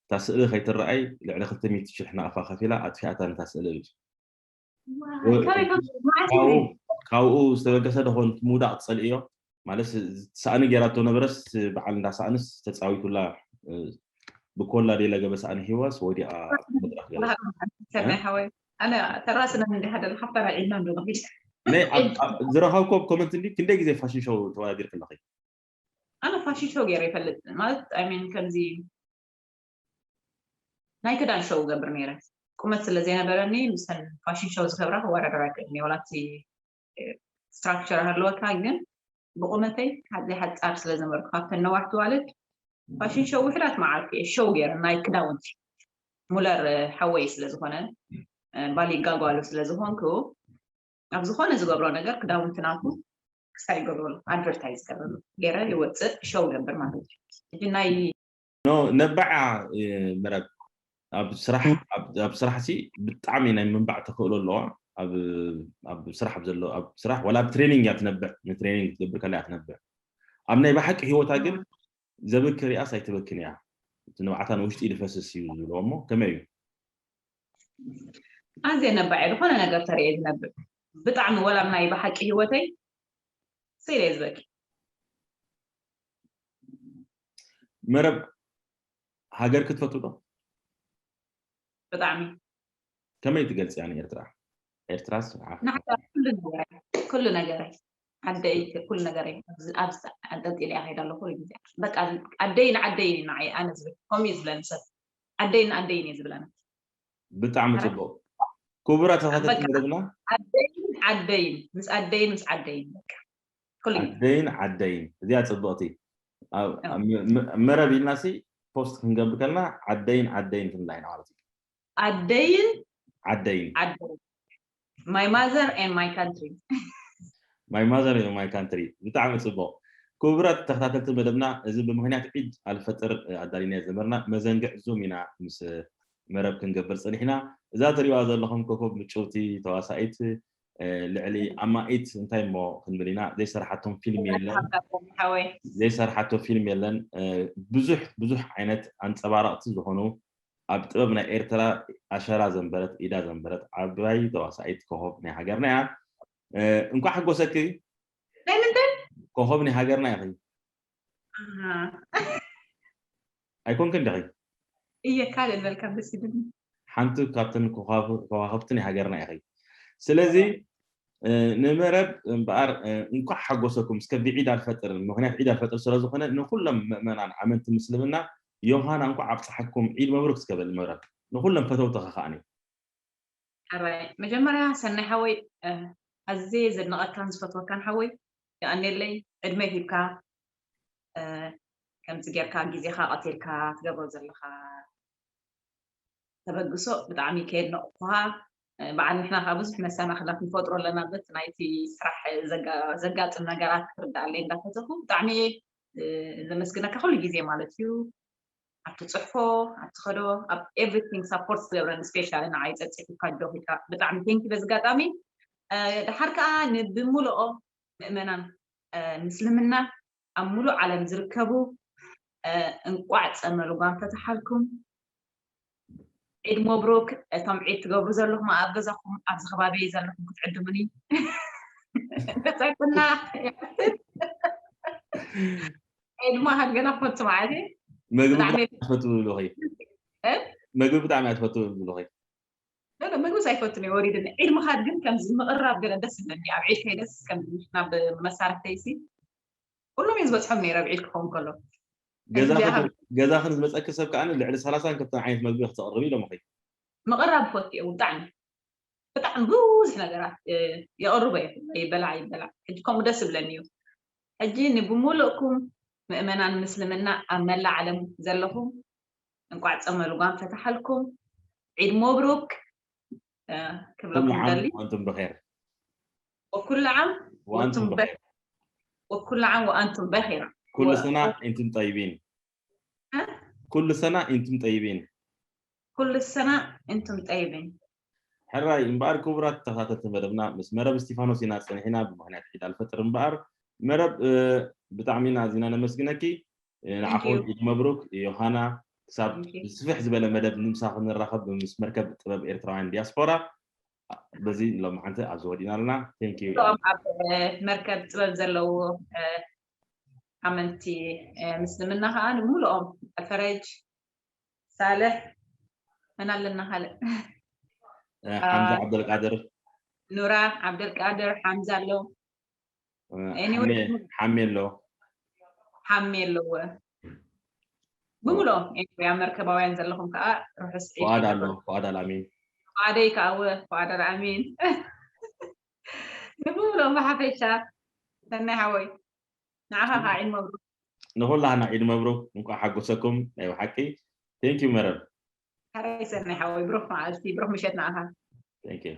እታ ስእሊ ከይትረኣይ ልዕሊ ክልተ ሚእቲ ሽሕ ናቕፋ ከፊላ ኣጥፊኣታ ነታ ስእሊ እብል። ዋይ፣ ካበይ ከም መዓልቲ ካብኡ ነይ? ካብኡ ዝተበገሰ ደኾን ምውዳቕ ትጸልእዮ ማለት ሰእኒ ገይራቶ ነበረስ በዓል እንዳ ሰእንስ ተጻዊቱላ እ፣ ብኮላ ዴለ ገበ ሰእኒ ሂዋስ ወዲኣ መድረኽ ገለ ሰናይ ሓወይ ኣነ ተራስና እንዲ ሓደ ሓፍታ ራዒድና እንዶ ነኺድ ናይ ኣብ- ኣብ- ዝረኸብኮ ኮመንት እንዲ ክንደይ ግዜ ፋሽን ሾው ተወዳዲር ከለኺ? ኣነ ፋሽን ሾው ገይረ ይፈልጥ ማለት ኣይ ሚን ከምዚ ናይ ክዳን ሾው ገብር ነይረ። ቁመት ስለ ዘይነበረኒ ምስተን ፋሽን ሾው ዝገብራ ክወዳደር ኣይክእልን እየ። ዋላ እቲ ስትራክቸር ሃለወካ ግን ብቁመተይ ካብዚ ሓፃር ስለ ዝነበርኩ ካብተን ነዋሕቲ ዋልድ ፋሽን ሾው ውሕዳት መዓልቲ እየ ሾው ገይረ ናይ ክዳውንቲ ሙለር ሓወይ ስለ ዝኾነ ባሊጋ ጓሉ ስለ ዝኾንኩ ኣብ ዝኾነ ዝገብሮ ነገር ክዳውንቲ ናቱ ክሳይ ይገብረሉ ኣድቨርታይዝ ይገብረሉ ገይረ ይወፅእ ሾው ገብር ማለት እዩ። ሕጂ ናይ ኖ ነባዓ እ፣ መረብ ኣብ ስራሕ ኣብ ኣብ ስራሕ ሲ ብጣዕሚ ናይ ምንባዕ ተኽእሎ ኣለዋ። ኣብ ኣብ ስራሕ ኣብ ዘሎ ኣብ ስራሕ ዋላ ኣብ ትሬኒንግ እያ ትነብዕ ንትሬኒንግ ክትገብር ከላ እያ ትነብዕ። ኣብ ናይ ብሓቂ ሂወታ ግን ዘብክ ሪኣስ ኣይትበክን እያ። እቲ ንብዓታ ንውሽጢ ድፈስስ እዩ ዝብልዎ እሞ ከመይ እዩ? ኣዝየ ነባዕ እየ ዝኾነ ነገር ተርእየ ዝነብዕ ብጣዕሚ ወላ ናይ ብሓቂ ሂወተይ ስኢለ እየ ዝበኪ። መረብ ሃገር ክትፈቱ ዶ? ብጣዕሚ ከመይ ትገልፅያ ንኤርትራ? ኤርትራስ ንዓይ ኩሉ ነገረይ ኩሉ ነገረይ ዓደይ ኩሉ ነገረይ ኣብዚ ኣብዚ ኣንጠልጢለ እያ ከይዳ ኣለኹ ኩሉ ግዜ በቃ ዓደይን ዓደይን እዩ ንዓይ ኣነ ዝብል ከምኡ እዩ ዝብለኒ ሰብ ዓደይን ዓደይን እየ ዝብለና ብጣዕሚ ኣረ- ፅቡቅ። ክቡራት ተኸታተልቲ በቃ። መደብና ዓደይን ዓደይን ምስ ዓደይን ምስ ዓደይን በቃ ኩሉ ግዜ ዓደይን ዓደይን እዚኣ ፅብቅቲ ኣብ- ኣዎ። ኣብ ም- ም- መረብ ኢልና ሲ ፖስት ክንገብር ከለና ዓደይን ዓደይን ክንብላ ኢና ማለት እዩ። ዓደይን ዓደይን ዓደይን my mother and my country my mother and my country ብጣዕሚ ፅቡቅ። ክቡራት ተኸታተልቲ መደብና እዚ ብምክንያት ዒድ ኣልፈጥር ኣዳሊና ዝነበርና መዘንግዕ ዙም ኢና ምስ መረብ ክንገብር ፀኒሕና። እዛ ትሪእዋ ዘለኹም ኮኮብ ምጭውቲ ተዋሳኢት እ፣ ልዕሊ ኣማኢት እንታይ እሞ ክንብል ኢና ዘይሰርሓቶም ፊልም የለን ሓወይ ዘይሰርሓቶ ፊልም የለን። እ፣ ብዙሕ ብዙሕ ዓይነት ኣንፀባረቕቲ ዝኾኑ ኣብ ጥበብ ናይ ኤርትራ ኣሸራ ዘንበረት ኢዳ ዘንበረት ዓባይ ተዋሳኢት ኮኾብ ናይ ሃገርና እያ። እ፣ እንኳዕ ሓጎሰኪ ናይ ምንታይ ኮኾብ ናይ ሃገርና ኢኺ። ኣሃ። ኣይኮንክን ዲኺ? እየ ካልእ ዝበልካ ደስ ይብልኒ ሓንቲ ካብተን ከዋኽብ- ከዋኽብቲ ናይ ሃገርና ኢኺ። ስለዚ እ፣ ንመረብ እምበኣር እ፣ እንኳዕ ሓጎሰኩም እስከ ብዒድ ኣልፈጥር ምክንያት ዒድ ኣልፈጥር ስለ ዝኾነ ንኩሎም ምእመናን ኣመንቲ ምስልምና ዮሃና እንኳዕ ኣብፀሓኩም ዒድ መብሩክ እስከ በል መረብ ንኩሎም ፈተውትኻ ከዓኒ ሕራይ መጀመርያ ሰናይ ሓወይ እ፣ ኣዝየ ዘድንቐካን ዝፈትወካን ሓወይ የቐንየለይ ዕድመ ሂብካ እ፣ ከምዚ ጌርካ ግዜኻ ቀቲልካ ትገብሮ ዘለኻ ተበግሶ ብጣዕሚ ከየድነቕኩኻ በዓል ንሕና ከዓ ብዙሕ መሰናክላት ንፈጥሮ ኣለና። በት ናይቲ ስራሕ ዘጋ- ዘጋጥም ነገራት ክርዳኣለይ እንዳፈተኹ ብጣዕሚ እየ ዘመስግነካ ኩሉ ግዜ ማለት እዩ። ኣብቲ ፅሕፎ ኣብቲ ከዶ ኣብ everything support ዝገብረን specially ንዓይ ፀፂሑካ ጆ ኢልካ ብጣዕሚ thank you። በዚ ኣጋጣሚ ድሓር ከዓ ንብምልኦ ምእመናን ምስልምና ኣብ ሙሉእ ዓለም ዝርከቡ እንቋዕ ጸመ ልጓም ፈተሓልኩም። ዒድ መብሩክ። እቶም ዒድ ትገብሩ ዘለኹም ኣብ ገዛኹም ኣብዚ ከባቢ ዘለኹም ክትዕድሙኒ ተጸቅና። ዒድ ማሃድ ገና ክፈቱ ማለት እዩ። መግቢ ብጣዕሚ ትፈቱ ብልብኺ። መግቢ ብጣዕሚ ትፈቱ ብልብኺ። መግብስ ኣይፈቱን እየ ወሪድኒ። ዒድ ምኻድ ግን ከምዚ ምቕራብ ገለ ደስ ይብለኒ። ኣብ ዒድ ከይደስ ከምዚ ናብ መሳርሕተይሲ ኩሎም እየ ዝበፅሖም ነይረ ኣብ ዒድ ክኸውን ከሎ። ገዛኽን ዝመፀኪ ሰብ ከዓ ልዕሊ ሰላሳን ክልተን ዓይነት መግቢ ክተቕርቢ ኢሎምኺ። ምቕራብ ፈቱ እየ ብጣዕሚ። ብጣዕሚ ብዙሕ ነገራት የቕርቦ እየ። ይበላዕ ይበላዕ። ሕጂ ከምኡ ደስ ይብለኒ እዩ። ሕጂ ንብሙሉእኩም ምእመናን ምስልምና ኣብ መላእ ዓለም ዘለኹም እንቋዕ ጸመ ልጓም ፈታሐልኩም። ዒድ መብሩክ ክብለኩም ደሊ። ወኩሉ ዓም ወአንቱም ብኸይር። ወኩሉ ዓም ወአንቱም ብኸይር። ኩሉ ሰና ኢንቱም ጠይቢን። ኩሉ ሰና ኢንቱም ጠይቢን። ኩሉ ሰና ኢንቱም ጠይቢን። ሕራይ እምበኣር ክቡራት ተኸታተልቲ መደብና ምስ መረብ እስቲፋኖስ ኢና ጸኒሕና ብምኽንያት ዒድ ኣልፈጥር እምበኣር መረብ ብጣዕሚ ኢና ኣዚና ነመስግነኪ። ንዓኹም ኢድ መብሩክ ዮሃና። ክሳብ ብስፍሕ ዝበለ መደብ ንምሳ ክንራኸብ ምስ መርከብ ጥበብ ኤርትራውያን ዲያስፖራ በዚ ሎምሓንቲ ኣብዚ ወዲና ኣለና። ቴንኪዩ። እቶም ኣብ መርከብ ጥበብ ዘለዉ ኣመንቲ ምስልምና ከዓ ንምሉኦም ኣልፈረጅ ሳልሕ መን ኣለና ካልእ ሓምዛ ዓብደልቃድር ኑራ ዓብደልቃድር ሓምዛ ኣሎ። ሓሜ ኣሎ። ሓሜ ኣለዎ። ብምሎም ኤንያ መርከባውያን ዘለኹም ከዓ ርሑስ ዒድ ፍቓድ ኣሎ። ፍቓድ ኣልኣሚን ፍቓደይ ከዓ ወ ፍቓድ ኣልኣሚን። ንምብሎም ብሓፈሻ ሰናይ ሓወይ ንዓኻ ከዓ ዒድ መብሩክ። ንኹላህና ዒድ መብሩክ እንኳዕ ሓጎሰኩም። ናይ ብሓቂ ቴንኪዩ መረብ። ሓራይ ሰናይ ሓወይ ብሩክ መዓልቲ ብሩክ ምሸት ንዓኻ። Thank you.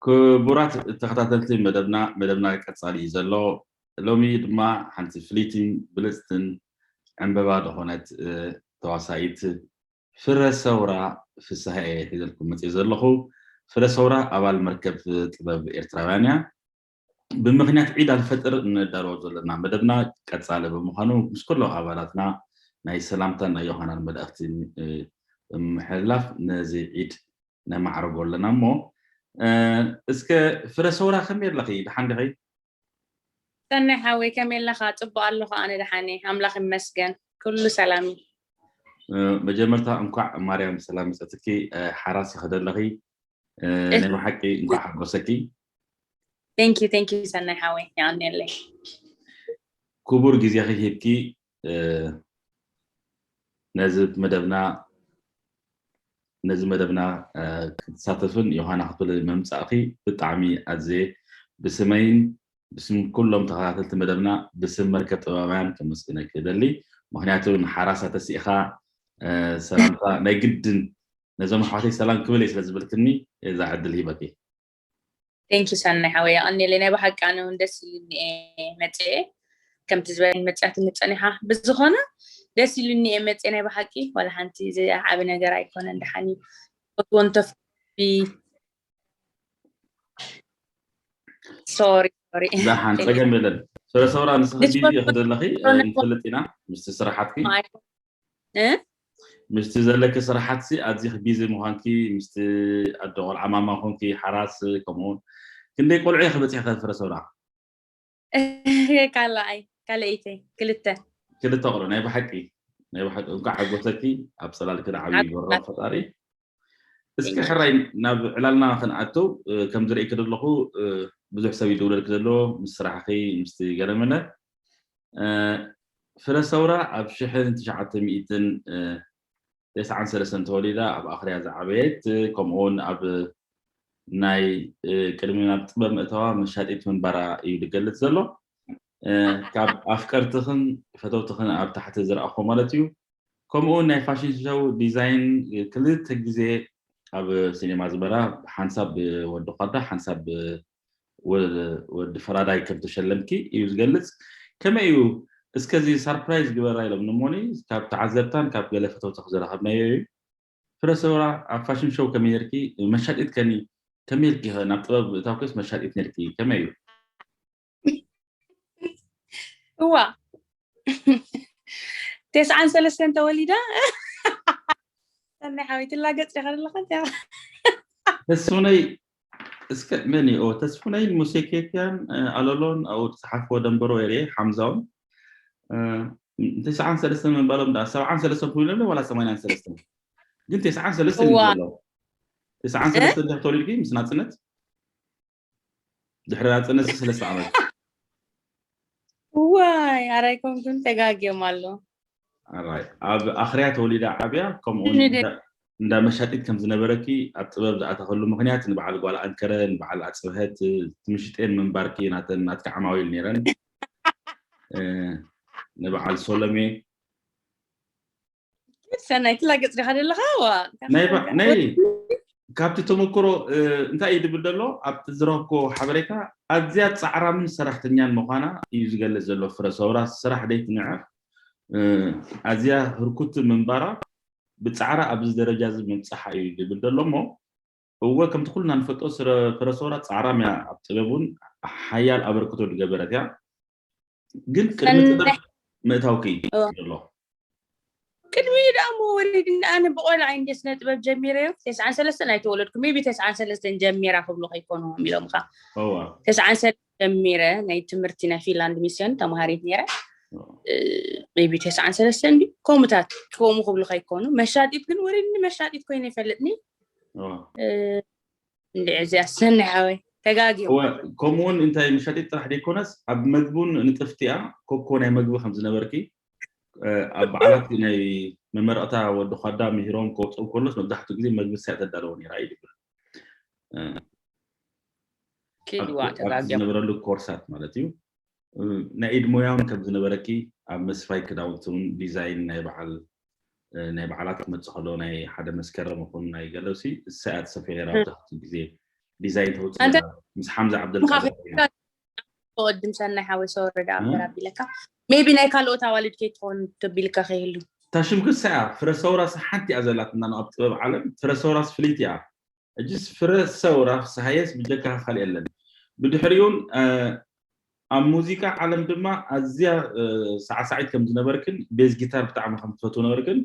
ክቡራት ተኸታተልቲ መደብና መደብና ቀጻሊ እዩ ዘሎ። ሎሚ ድማ ሓንቲ ፍልይትን ብልጽትን ዕምበባ ዝኾነት ተዋሳኢት ፍረ ሰውራ ፍስሃ እየ ሒዘልኩም መፅእ ዘለኹ። ፍረ ሰውራ ኣባል መርከብ ጥበብ ኤርትራውያን እያ። ብምኽንያት ዒድ ኣልፈጥር ንዳለዎ ዘለና መደብና ቀፃሊ ብምዃኑ ምስ ኩሎም ኣባላትና ናይ ሰላምታን ናይ ዮሃናን መልእኽቲ ብምሕልላፍ ነዚ ዒድ ነማዕርጎ ኣለና እሞ እስከ ፍረ ሰውራ ከመይ ኣለኺ? ደሓን ዲኺ? ሰናይ ሓወይ ከመይ ኣለኻ? ጽቡቕ ኣለኹ ኣነ ደሓን እየ ኣምላኽ ይመስገን ኩሉ ሰላም እዩ። መጀመርታ እንኳዕ ማርያም ብሰላም መፀትኪ ሓራስ ይኸደለኺ ናይ ብሓቂ እንኳዕ ሓጎሰኪ። Thank you thank you ሰናይ ሓወይ የቐንየለይ። ክቡር ግዜኺ ሂብኪ ነዚ መደብና ነዚ መደብና ክትሳተፍን ዮሃና ክትብል ምምፃእኺ ብጣዕሚ ኣዝየ ብስመይን ብስም ኩሎም ተኸታተልቲ መደብና ብስም መርከብ ጥበባውያን ከመስግነኪ እደሊ። ምኽንያቱ ንሓራሳ ተሲእኻ ሰላምታ ናይ ግድን ነዞም ኣሕዋተይ ሰላም ክብል እየ ስለ ዝበልክኒ እዛ ዕድል ሂበኪ። Thank you ሰናይ ሓወይ የቐንየለይ ናይ ብሓቂ ኣነ እውን ደስ ኢሉኒ እየ መፅኤ ከምቲ ዝበለኒ መፅያትኒ ፀኒሓ ብዝኾነ ደስ ኢሉኒ እየ መፅኤ ናይ ብሓቂ ዋላ ሓንቲ እዚ ዓቢ ነገር ኣይኮነን ደሓን እዩ ወንተፍ sorry sorry ደሓን ፀገም የለን ፍረ ሰውራ ንስኺ ቢዚ ኢኺ ዘለኺ ንፈልጥ ኢና ምስቲ ስራሓትኪ ምስቲ ዘለኪ ስራሓትሲ ኣዚኺ ቢዚ ምዃንኪ ምስቲ ኣደ ቆልዓ ማማ ኮንኪ ሓራስ ከምኡውን ክንደይ ቆልዑ ኢኺ በፂሕኺ ፍረ ሰውራ ካልኣይ ካልኣይተይ ክልተ ክልተ ቆልዑ ናይ ብሓቂ ናይ ብሓቂ እንኳዕ ሓጎሰኪ ኣብ ፀላልኪ ንዓብዪ ይግበሮ ፈጣሪ እስኪ ሕራይ ናብ ዕላልና ክንኣትው ከም ዝርእየኪ ዘለኹ ብዙሕ ሰብ ይድውለልኪ ዘሎ ምስ ስራሕኺ ምስቲ ገለመለ ፍረ ሰውራ ኣብ ሽሕን ትሽዓተ ሚእትን ተስዓን ሰለስተን ተወሊዳ ኣብ ኣኽርያ ዝዓበየት ከምኡውን ኣብ ናይ ቅድሚ ናብ ጥበብ ምእታዋ መሻጢት ምንባራ እዩ ዝገልጽ ዘሎ። ካብ ኣፍቀርትኽን ፈተውትኽን ኣብ ታሕቲ ዝረኣኹ ማለት እዩ። ከምኡ እውን ናይ ፋሽን ሾው ዲዛይን ክልተ ግዜ ኣብ ሲኔማ ዝበራ፣ ሓንሳብ ወዲ ኳዳ ሓንሳብ ወዲ ፈራዳይ ከም ተሸለምኪ እዩ ዝገልጽ። ከመይ እዩ እስከዚ ሳርፕራይዝ ግበራ ኢሎም ንሞኒ ካብ ተዓዘብታን ካብ ገለ ፈተውትኽ ዝረኸብናዮ እዩ። ፍረ ሰውራ ኣብ ፋሽን ሾው ከመይ ነርኪ? መሻጢት ከኒ ከመይ ኢልኪ ናብ ጥበብ እታውክስ መሻጢት ነርኪ? ከመይ እዩ? እዋ ተስዓን ሰለስተን ተወሊዳ ሰናይ ሓወይ ትላገጽ ዲኻ ዘለኻ? ተስፉነይ እስከ መን እዩ? ተስፉነይን ሙሴ ኬክያን ኣሎሎን ኣብኡ ዝጸሓፍዎ ደንበሮ የርኢ ሓምዛውን ተስዓን ሰለስተን ምንባሎም ዳ ሰብዓን ሰለስተን ኮይኑ ነብለ ዋላ ሰማንያን ሰለስተን ግን ተስዓን ሰለስተን እዩ ዘሎ። ተስዓን ሰለስተን ዲኻ ተወሊድኪ ምስ ናጽነት? ድሕሪ ናጽነት ሰለስተ ዓመት። ዋይ ኣራይ ኮንኩም ተጋግዮም ኣሎ። ኣብ ኣኽርያ ተወሊዳ ዓብያ ከምኡ እንዳ መሻጢት ከም ዝነበረኪ ኣብ ጥበብ ዝኣተኸሉ ምኽንያት ንበዓል ጓል ኣንከረ ንበዓል ኣጽብሀት ትምሽጤን ምንባርኪ ናተን ናትካ ዓማዊል ነይረን። ንበዓል ሶሎሜ ሰናይ ትላገጽ ዲኻ ዘለኻ? ናይ ካብቲ ተመክሮ እንታይ እዩ ድብል ዘሎ ኣብቲ ዝረኽብኮ ሓበሬታ ኣዝያ ጻዕራምን ሰራሕተኛን ምዃና እዩ ዝገልጽ ዘሎ። ፍረ ሰውራ ስራሕ ደይትንዕቕ ኣዝያ ህርኩት ምንባራ ብጻዕራ ኣብዚ ደረጃ እዚ ምብጻሓ እዩ ድብል ዘሎ እሞ እወ ከምቲ ኩልና ንፈልጦ ፍረ ሰውራ ጻዕራም እያ። ኣብ ጥበብ እውን ሓያል ኣበርክቶ ዝገበረት እያ። ግን ቅድሚ ጥበብ ምእታውኪ ዘሎ ቅድሚ ደኣ እሞ ወሪድኒ ኣነ ብቆልዓ እንደ ስነ ጥበብ ጀሚረ እዮ። ተስዓን ሰለስተን ኣይተወለድኩ ሜቢ ተስዓን ሰለስተን ጀሚራ ክብሉ ከይኮኑ ኢሎምካ። ተስዓን ሰለስተን ጀሚረ ናይ ትምህርቲ ናይ ፊንላንድ ሚስዮን ተማሃሪት ነይረ። ሜቢ ተስዓን ሰለስተን እንዲ ከምኡታት ከምኡ ክብሉ ከይኮኑ መሻጢት ግን ወሪድኒ መሻጢት ኮይነ ይፈልጥኒ። እንድዒ እዚኣ ሰኒ ሓወይ ተጋጊዩ። ከምኡውን እንታይ መሻጢት ጥራሕ ደይኮነስ ኣብ መግቡን ንጥፍቲ እያ። ኮኮ ናይ መግቢ ከም ዝነበርኪ ኣብ በዓላት ናይ መመረቕታ ወዲ ኳዳ ምሂሮም ከውፅኡ ከሎስ መብዛሕትኡ ግዜ መግቢ ሳይ ተዳለዎ ነይራ እዩ ዝብል። ኪድዋ ተጋጊዮም ዝነበረሉ ኮርሳት ማለት እዩ። ናይ ኢድ ሞያ እውን ከም ዝነበረኪ ኣብ መስፋይ ክዳውንቲ እውን ዲዛይን ናይ በዓል ናይ በዓላት ክመፅእ ከሎ ናይ ሓደ መስከረም ይኹን ናይ ገለሲ እሳ እያ ትሰፍዮ ነይራ። ኣብዛሕትኡ ግዜ ዲዛይን ተውፅእ ነይራ ምስ ሓምዛ ዓብደልቃድር ኮይና። ተወድም ሰናይ ሓወይ ሰወረዳ ኣበር ኣቢለካ ሜቢ ናይ ካልኦት ኣዋልድ ከይትኸውን ተቢልካ ከይህሉ እታ ሽም ክሳ እያ። ፍረ ሰውራስ ሓንቲ እያ ዘላትና ኣብ ጥበብ ዓለም ፍረ ሰውራስ ፍልይቲ እያ። እጅስ ፍረ ሰውራ ፍስሃየስ ብጀካ ካልእ የለን። ብድሕሪኡን ኣብ ሙዚቃ ዓለም ድማ ኣዝያ ሳዕሳዒት ከም ዝነበርክን ቤዝ ጊታር ብጣዕሚ ከም ትፈትው ነበርክን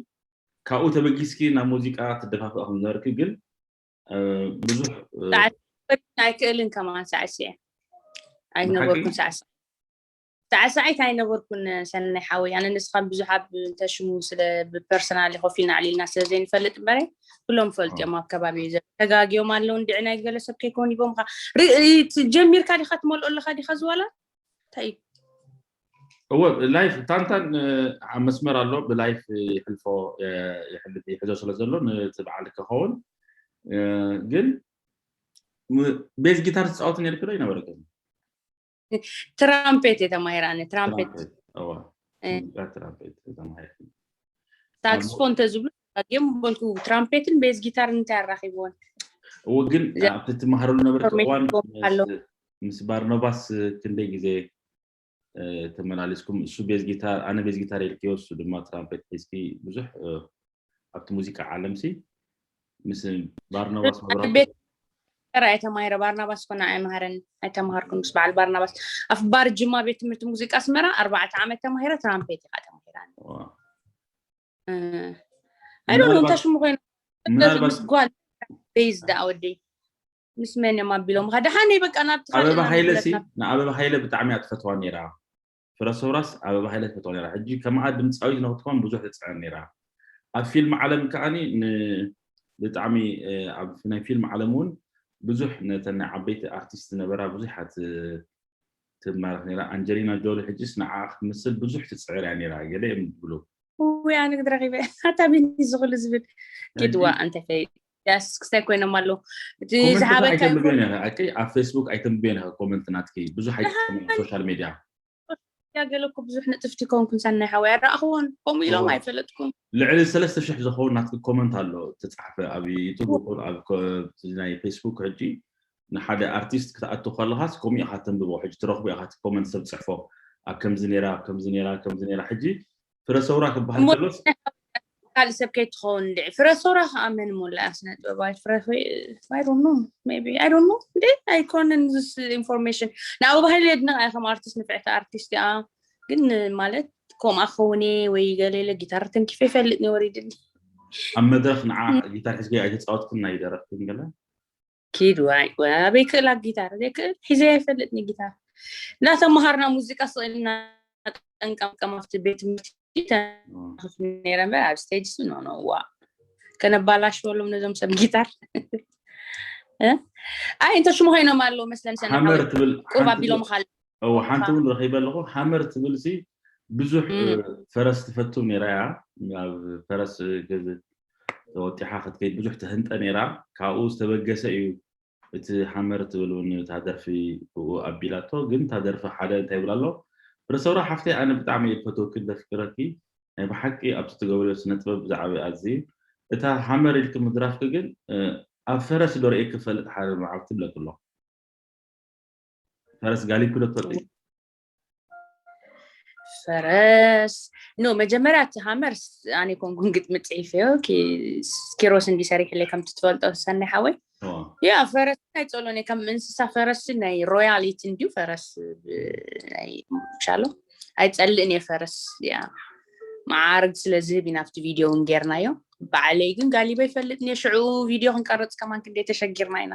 ካብኡ ተበጊስኪ ናብ ሙዚቃ ትደፋፍእ ከም ዝነበርኪ ግን ብዙሕ ኣይክእልን ከማን ሳዕስዒ ኣይነበርኩን ሳዕስዒ ሳዕሳዒት ኣይነበርኩን ሰናይ ሓወይ ኣነ ንስኻን ብዙሕ ኣብ እንተሽሙ ስለ ብፐርሰናል ኮፍ ኢልና ኣዕሊልና ስለ ዘይንፈልጥ እምበረ ኩሎም ፈልጥዮም ኣብ ከባቢ ተጋግዮም ኣለዉ እንድዒ ናይ ገለ ሰብ ከይኮን ይቦምካ ጀሚርካ ዲኻ ትመልኦ ኣለኻ ዲኻ ዝዋላ እንታይ እዩ እወ ላይፍ ታንታን ኣብ መስመር ኣሎ ብላይፍ ይሕልፎ ይሕዞ ስለ ዘሎ ነቲ በዓል ክኸውን ግን ቤዝ ጊታር ዝፃወት ነርክ ዶ ይነበረክ ትራምፔት የተማሂራ ኣነ ትራምፔት ትራምፔት ሳክስፎን ተዝብሉ ጌም በልኩ ትራምፔትን ቤዝ ጊታር እንታይ ኣራኪብዎን እወ ግን ኣብቲ ትመሃረሉ ነበርክ እዋን ምስ ባርኖባስ ክንደይ ግዜ ተመላሊስኩም እሱ ቤዝ ጊታር ኣነ ቤዝ ጊታር ኢልክዮ እሱ ድማ ትራምፔት ሒዝኪ ብዙሕ ኣብቲ ሙዚቃ ዓለም ሲ ምስ ባርናባስ መብራቱ ተራ ኣይተማሂረ ባርናባስ ኮነ ኣይመሃረን ኣይተማሃርኩን ምስ በዓል ባርናባስ ኣብ ባር ጅማ ቤት ትምህርቲ ሙዚቃ ኣስመራ ኣርባዕተ ዓመት ተማሂረ ትራምፔት ኢኻ ተማሂራ ኣይዶነ እንታይ ሽሙ ኮይኑ ምስ ጓል ቤዝ ደኣ ወደይ ምስ መን እዮም ኣቢሎም ኻ ደሓነይ በቃ ናብቲ ኣበባ ሃይለ ሲ ንኣበባ ሃይለ ብጣዕሚ እያ ትፈትዋ ነይራ ፍረ ሰውራስ ኣበባ ሃይለ ትፈትዋ ነይራ ሕጂ ከምኣ ድምፃዊት ንክትኮን ብዙሕ ትፅዕር ነይራ ኣብ ፊልም ዓለም ከዓኒ ብጣዕሚ ኣብ ናይ ፊልም ዓለም እውን ብዙሕ ነተን ናይ ዓበይቲ ኣርቲስት ዝነበራ ብዙሓት ትማረኽ ነይራ ኣንጀሊና ጆሊ ሕጂስ ንዓ ክትምስል ብዙሕ ትፅዕር እያ ነይራ ገለ እዮም ዝብሉ ውይ ኣነ ክትረኺበ ኣታ ቤኒ ዝኽሉ ዝብል ኪድዋ እንተፈይ ያስ ክስታይ ኮይኖም ኣለዉ። እቲ ኮመንት ዝሃበካ ኣይተንብብዮን ኢኻ። ኣከይ ኣብ ፌስቡክ ኣይተንብብዮን ኢኻ ኮመንት ናትኪ። ብዙሕ ኣይትጥቀሚ ኣብ ሶሻል ሜድያ። ያ ገለ እኮ ብዙሕ ንጥፍቲ ኮንኩን ሰናይ ሓወይ ኣረኣኽዎን ከምኡ ኢሎም እዋ። ኣይፈለጥኩን። ልዕሊ ሰለስተ ሽሕ ዝኸውን ናትኪ ኮመንት ኣሎ ተጻሕፈ ኣብ ዩቱብ ይኹን ኣብ ኮ- ናይ ፌስቡክ። ሕጂ ንሓደ ኣርቲስት ክትኣቱ ከለኻስ ከምኡ ኢኻ ተንብቦ። ሕጂ ትረኽቦ ኢኻ እቲ ኮመንት ሰብ ጽሕፎ ኣብ ከምዚ ነይራ ኣብ ከምዚ ነይራ ከምዚ ነይራ። ሕጂ ፍረ ሰውራ ክበሃል እሞ ከሎስ ካልእ ሰብ ከይትኸውን እንድዒ ፍረ ሰውራ ከዓ መን ሞላ ስነ ጥበባዊት ፍረ I don't know maybe I don't know እንዴ ኣይኮነን this information ንኣብባ ሃይለ የድንቕ እየ ከም ኣርቲስት ንፍዕቲ ኣርቲስት እያ ግን ማለት ከምኣ ክኸውን እየ ወይ ገለለ ጊታር ተንኪፈ ይፈልጥ ኒ ወሪድኒ ኣብ መድረኽ ንዓ ጊታር ሒዝኪ ኣይተጻወትክን ናይ ደረፍክን ገለ ኪድ ዋይ ዋይ ኣበይ ክእላ ጊታር ዘይክእል ሒዘ ይፈልጥ ኒ ጊታር እናተመሃርና ሙዚቃ ስቕ ኢልና ጠንቀምቀም ኣብቲ ቤት ትምህርቲ ነረ እምበር ኣብ ስቴጅ ኖ ኖ ዋ ከነባላሽወሎም ነዞም ሰብ ጊታር እ? ኣይ እንተ ሽሙ ኮይኖም ኣለዉ መስለን ሰነ ሃመር ሓወይ ትብል ቁብ ሓንቲ ኣቢሎም ካል እዎ ሓንቲ እውን ረኺበ ኣለኹ። ሃመር ትብል ሲ ብዙሕ እም። ፈረስ ትፈቱ ነይራ እያ። ኣብ ፈረስ ተወጢሓ ክትከይድ ብዙሕ ትህንጠ ነይራ። ካብኡ ዝተበገሰ እዩ እቲ ሃመር ትብል እውን እታ ደርፊ ብኡ ኣቢላቶ። ግን እታ ደርፊ ሓደ እንታይ ይብል ኣሎ? ፍረሰውራ ሓፍተይ ኣነ ብጣዕሚ እየ ዝፈትወኪ ዘፍቅረኪ ናይ ብሓቂ ኣብቲ ትገብርዮ ስነ ጥበብ ብዛዕባ ኣዚ እታ ሃመር ኢልኪ ምድራፍኪ ግን ኣብ ፈረስ ዶ ርእየኪ ክፈልጥ ሓደ መዓልቲ ብለኪ ኣሎ። ፈረስ ጋሊብኪ ዶ ትፈልጢ? ፈረስ ኖ መጀመርያ እቲ ሃመር ኣነ ኮንኩን ግጥሚ ፅሒፈዮ ኪሮስ እንዲ ሰሪሕለይ ከምቲ ትፈልጦ ሰናይ ሓወይ ያ ፈረስ ናይ ፀሎን ከም እንስሳ ፈረስ ናይ ሮያሊቲ እንዲዩ ፈረስ ናይ ሻሎ ኣይፀልእን እየ ፈረስ ያ መዓርግ ስለ ዝህብ ኢና ኣብቲ ቪድዮ እውን ጌርናዮ ባዕለይ ግን ጋሊበ ይፈልጥ እየ ሽዑ ቪድዮ ክንቀርፅ ከማን ክንደይ ተሸጊርና ኢና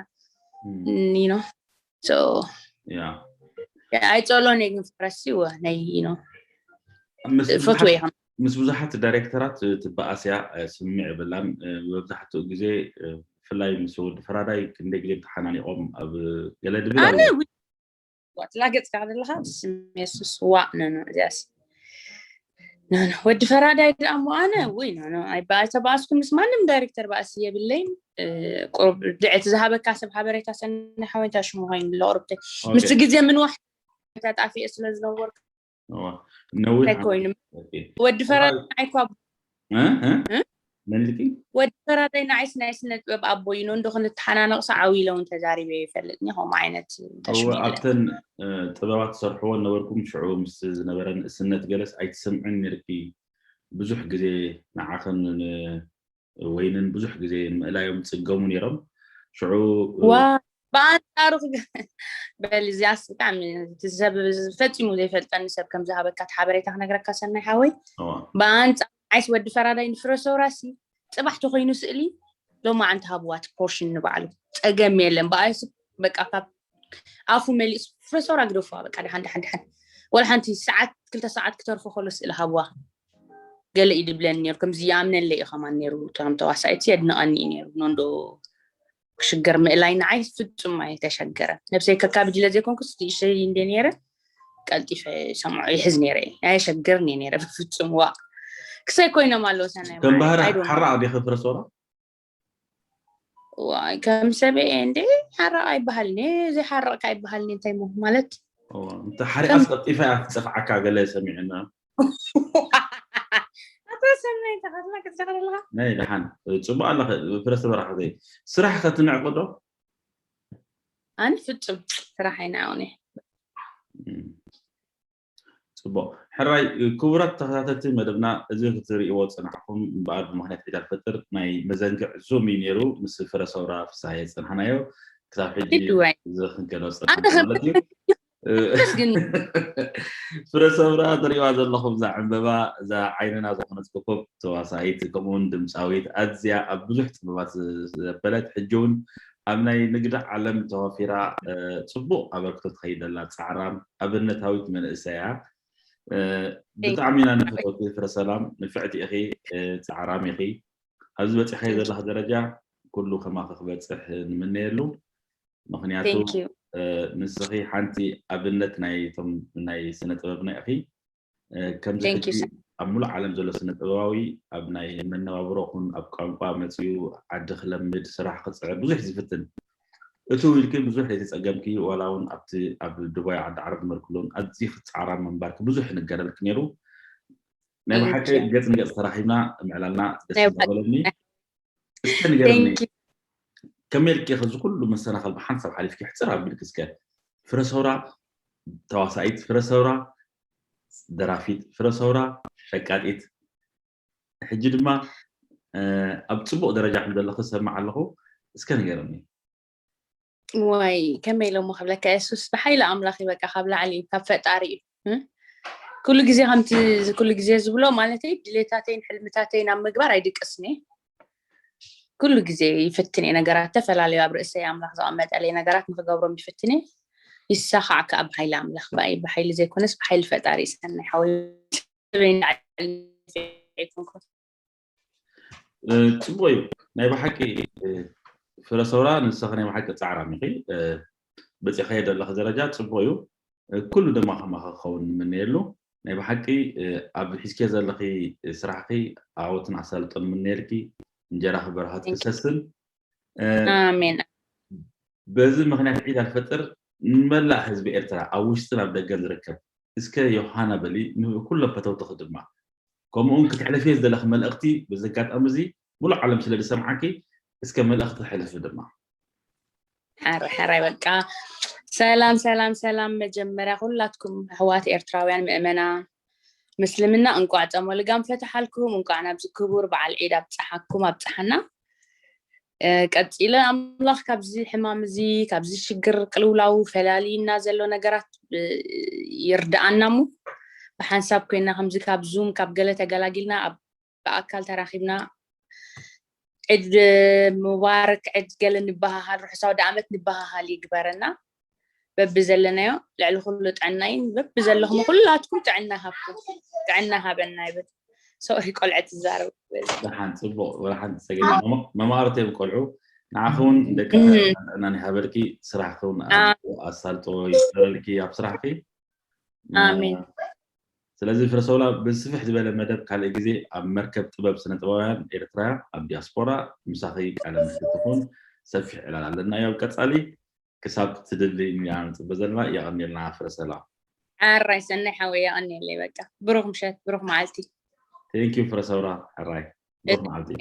ኒኖ ያ ኣይፀሎን እየ ግን ፈረስ እወ ናይ ኖ ምስ ፈትወ ብዙሓት ምስ ብዙሓት ዳይሬክተራት ትበኣስያ ስምዕ የብላን። መብዛሕትኡ ግዜ ብፍላይ ምስ ወዲ ፈራዳይ ክንደይ ግዜ ተሓናኒቖም ኣብ ገለ ድብል ኣነ ኣሎ። ትላገፅካ ዘለኻ ስሜሱስ ዋእ ነኖ እዚኣስ ነኖ ወዲ ፈራዳይ ደኣ እሞ ኣነ ውይ ነኖ ኣይተባኣስኩን ምስ ማንም ዳይሬክተር ባእሲ የብለይን ድዕቲ ዝሃበካ ሰብ ሓበሬታ ሰኒ ሓወይታ ሽሙ ኮይኑ ለቕርብተይ ምስቲ ግዜ ምንዋሕ ተጣፊኤ ስለ ዝነበርኩ እዋ፣ ነዊሕ እንታይ ኮይኑ ኦኬ። ወዲ ፈራዳይ ንዓይ እኳ እ? እ? መን ኢልኪ? ወዲ ፈራዳይ ንዓይስ ናይ ስነ ጥበብ ኣቦ እዩ እንዶ ክንተሓናነቕ ሰዓዊ ኢለ እውን ተዛሪበ ይፈልጥኒ ከምኡ ዓይነት እወ፣ ተሽሚለ ኣብተን እ፣ ጥበባት ትሰርሕዎ ነበርኩም ሽዑ ምስ ዝነበረ ንእስነት ገለስ ኣይትሰምዕን ነርኪ። ብዙሕ ግዜ ንዓኽን ን- ወይንን ብዙሕ ግዜ ምእላዮም ጽገሙ ነይሮም። ሽዑ እ፣ ዋ ብኣንጻሩ ክገ- በል እዚኣስ ብጣዕሚ እቲ ሰብ ፈጺሙ ዘይፈልጠኒ ሰብ ከም ዝሃበካ እቲ ሓበሬታ ክነግረካ ሰናይ ሓወይ እዋ፣ ብኣንጻር ዓይስ ወዲ ፈራዳይ ንፍረሰውራሲ ጽባሕ ተኮይኑ ስእሊ ሎማዓንቲ ሃብዋ እቲ ፖርሽን ንባዕሉ ጸገም የለን ብኣይስ በቃ ካብ ኣፉ መሊኡ ፍረሰውራ ግደፉዋ በቃ ድሓን ድሓን ድሓን ወላ ሓንቲ ሰዓት ክልተ ሰዓት ክተርፎ ከሎ ስእሊ ሃብዋ ገለ እዩ ድብለኒ ነይሩ ከምዚ ይኣምነለ እዩ ከማን ነይሩ ከም ተዋሳኢት የድንቐኒ እዩ ነይሩ ኖንዶ ክሽገር ምእላይ ንዓይ ፍጹም ኣይተሸገረን ነብሰይ ከካብድ ኢለ ዘይኮንኩስ ንእሽተይ እንደ ነይረ ቀልጢፈ ሰምዖ ይሕዝ ነይረ እየ ኣየሸግርን እየ ነይረ ብፍጹም ዋ ክሰይ ኮይኖም ኣለዉ ሰናይ ከም ባህር I don't know። ሓራቕ ዲኺ ፍረሶራ? ዋይ ከም ሰበየ እንደ ሓራቕ ኣይበሃልን እየ ዘይሓረቕካ ኣይበሃልን እንታይ ሞ ማለት እዋ፣ እንተ ሓሪቓስ ቀልጢፋ እያ ትጸፍዓካ ገለ ሰሚዕና። ኣቶ ሰናይ ተኸትላ ክትዘኽር ኣለኻ ናይ ደሓን ጽቡቕ ኣለኸ ፍረስ በራኸተይ ስራሕ ከትንዕቕ ዶ? ኣነ ፍጹም ስራሕ ኣይንዓቕን እየ እም። ጽቡቕ ሕራይ ክቡራት ተኸታተልቲ መደብና እዚ ክትርእይዎ ጽናሕኩም እምበኣር ብምኽንያት ሒዳር ፈጥር ናይ መዘንግዕ ዙም እዩ ነይሩ ምስ ፍረ ሰውራ ፍሳሃየ ዝጸንሓናዮ ክሳብ ሕጂ ግድዋይ እዚ ክንገሎ ኣነ ዝጸንሓና ማለት እዩ። ከመስግን ፍረ ሰውራ ትርእዋ ዘለኹም እዛ ዕምበባ እዛ ዓይንና ዝኾነት ኮኮብ ተዋሳኢት ከምኡውን ድምፃዊት ኣዝያ ኣብ ብዙሕ ጥበባት ዘበለት ሕጂ እውን ኣብ ናይ ንግዲ ዓለም ተዋፊራ እ፣ ፅቡቕ ኣበርክቶ ትኸይድ ዘላ ፃዕራም ኣብነታዊት መንእሰይ እያ። እ፣ ብጣዕሚ ኢና ንፈትወኪ ፍረ ሰላም ንፍዕቲ ኢኺ እ፣ ፃዕራም ኢኺ ኣብዚ በፂሕኻዮ ዘለኻ ደረጃ ኩሉ ከማኺ ክበፅሕ ንምነየሉ ምክንያቱ Thank you እ፣ ንስኺ ሓንቲ ኣብነት ናይቶም ናይ ስነ ጥበብና ኢኺ እ፣ ከምዚ Thank you ሕጂ sir ኣብ ሙሉእ ዓለም ዘሎ ስነ ጥበባዊ ኣብ ናይ መነባብሮ ኹን ኣብ ቋንቋ መፂኡ ዓዲ ክለምድ፣ ስራሕ ክፅዕር ብዙሕ ዝፍትን። እቱ ኢልኪ ብዙሕ ዘይተፀገምኪ፣ ዋላ እውን ኣብቲ ኣብ ዱባይ ዓዲ ዓረብ ዝመርክሎን ኣዝዩ ክትፃዕራ ምንባርኪ ብዙሕ ይንገረልኪ ነይሩ። ናይ ብሓቂ ገፅ ንገፅ ተራኺብና ምዕላልና ደስ እንዳበለኒ። እስከ ንገርኒ፣ ከመይ ኢልኪ ከዚ ኩሉ መሰናኸል ብሓንሳብ ሓሊፍኪ ሕፅር ኣቢልኪ እስከ? ፍረሰውራ ተዋሳኢት፣ ፍረሰውራ ደራፊት፣ ፍረሰውራ ሸቃጢት፣ ሕጂ ድማ ኣብ ፅቡቕ ደረጃ ከም ዘለኺ ዝሰማዕ ኣለኹ። እስከ ንገርኒ። ዋይ ከመይ ኢሎሞ ክብለካ የሱስ ብሓይሊ ኣምላኽ እዩ በቃ ካብ ላዕሊ እዩ ካብ ፈጣሪ እዩ። ኩሉ ግዜ ከምቲ ኩሉ ግዜ ዝብሎ ማለተይ ድሌታተይን ሕልምታተይን ኣብ ምግባር ኣይድቅስን እየ። ኩሉ ግዜ ይፍትን እየ ነገራት ተፈላለዩ ኣብ ርእሰይ ኣምላኽ ዘቐመጠለይ ነገራት ንክገብሮም ይፍትን እየ። ይሳኻዕ ከዓ ብሓይሊ ኣምላኽ ብኣይ ብሓይሊ ዘይኮነስ ብሓይሊ ፈጣሪ ይሰናይ ሓወይ ፅቡቅ እዩ ናይ ብሓቂ ፍረሰውራ ንስኺ ናይ ብሓቂ ፃዕራም ኢኺ በፂኸዮ ዘለኺ ደረጃ ፅቡቅ እዩ ኩሉ ድማ ከማኺ ክኸውን ንምነየሉ ናይ ብሓቂ ኣብ ሒዝኪዮ ዘለኺ ስራሕኺ ዓወትን ኣሳልጦን ንምነየልኪ እንጀራኺ በረኸት ክሰስን ኣሜን በዚ ምክንያት ዒድ ኣልፈጥር ንመላእ ህዝቢ ኤርትራ ኣብ ውሽጥን ኣብ ደገን ዝርከብ እስከ ዮሃና በሊ ንኩሎም ፈተውትኺ ድማ ከምኡውን ክትሕልፍዮ ዝደለኺ መልእኽቲ በዚ ኣጋጣሚ እዚ ሙሉእ ዓለም ስለ ዝሰምዓኪ እስከ መልእኽቲ ሕልፊ ድማ ሕራይ ሕራይ በቃ ሰላም ሰላም ሰላም መጀመርያ ኩላትኩም ኣሕዋት ኤርትራውያን ምእመናን ምስልምና እንቋዕ ጸሞ ልጋም ፈትሓልኩም እንቋዕ ናብዚ ክቡር በዓል ዒድ ኣብጽሓኩም ኣብጽሓና ቀጺለ ኣምላኽ ካብዚ ሕማም እዚ ካብዚ ሽግር ቅልውላው ፈላልይና ዘሎ ነገራት ይርድኣና እሞ ብሓንሳብ ኮይና ከምዚ ካብ ዙም ካብ ገለ ተገላጊልና ኣብ ብኣካል ተራኺብና ዕድ ሙባረክ ዕድ ገለ ንበሃሃል ርሑስ ኣውደ ዓመት ንበሃሃል ይግበረና በቢ ዘለናዮ ልዕሊ ኩሉ ጥዕናይን በቢ ዘለኹም ኩላትኩም ጥዕና ሃብኩም ጥዕና ሃበና ይብል ሶሪ ቆልዐ ትዛረብ ደሓን ፅቡቅ ወላ ሓንቲ ሰገ መማእርት እዮም ቆልዑ ንዓኺ እውን ደቂ ጥዕናን ይሃበልኪ ስራሕኺ እውን ኣሳልጦ ይፈረልኪ ኣብ ስራሕኪ ኣሜን ስለዚ ፍረሰውላ ብስፍሕ ዝበለ መደብ ካልእ ግዜ ኣብ መርከብ ጥበብ ስነ ጥበባውያን ኤርትራ ኣብ ዲያስፖራ ምሳኺ ቃለ መሕትት ትኹን ሰፊሕ ዕላል ኣለና እዩ ኣብ ቀጻሊ ክሳብ ትድሊ ኢና ንፅበ ዘለና የቐንየልና ፍረሰላ ሓራይ ሰናይ ሓወይ የቐንየለይ በቃ ብሩክ ምሸት ብሩክ መዓልቲ ቴንኪዩ ፍረሰውራ ሕራይ ብሩክ መዓልቲ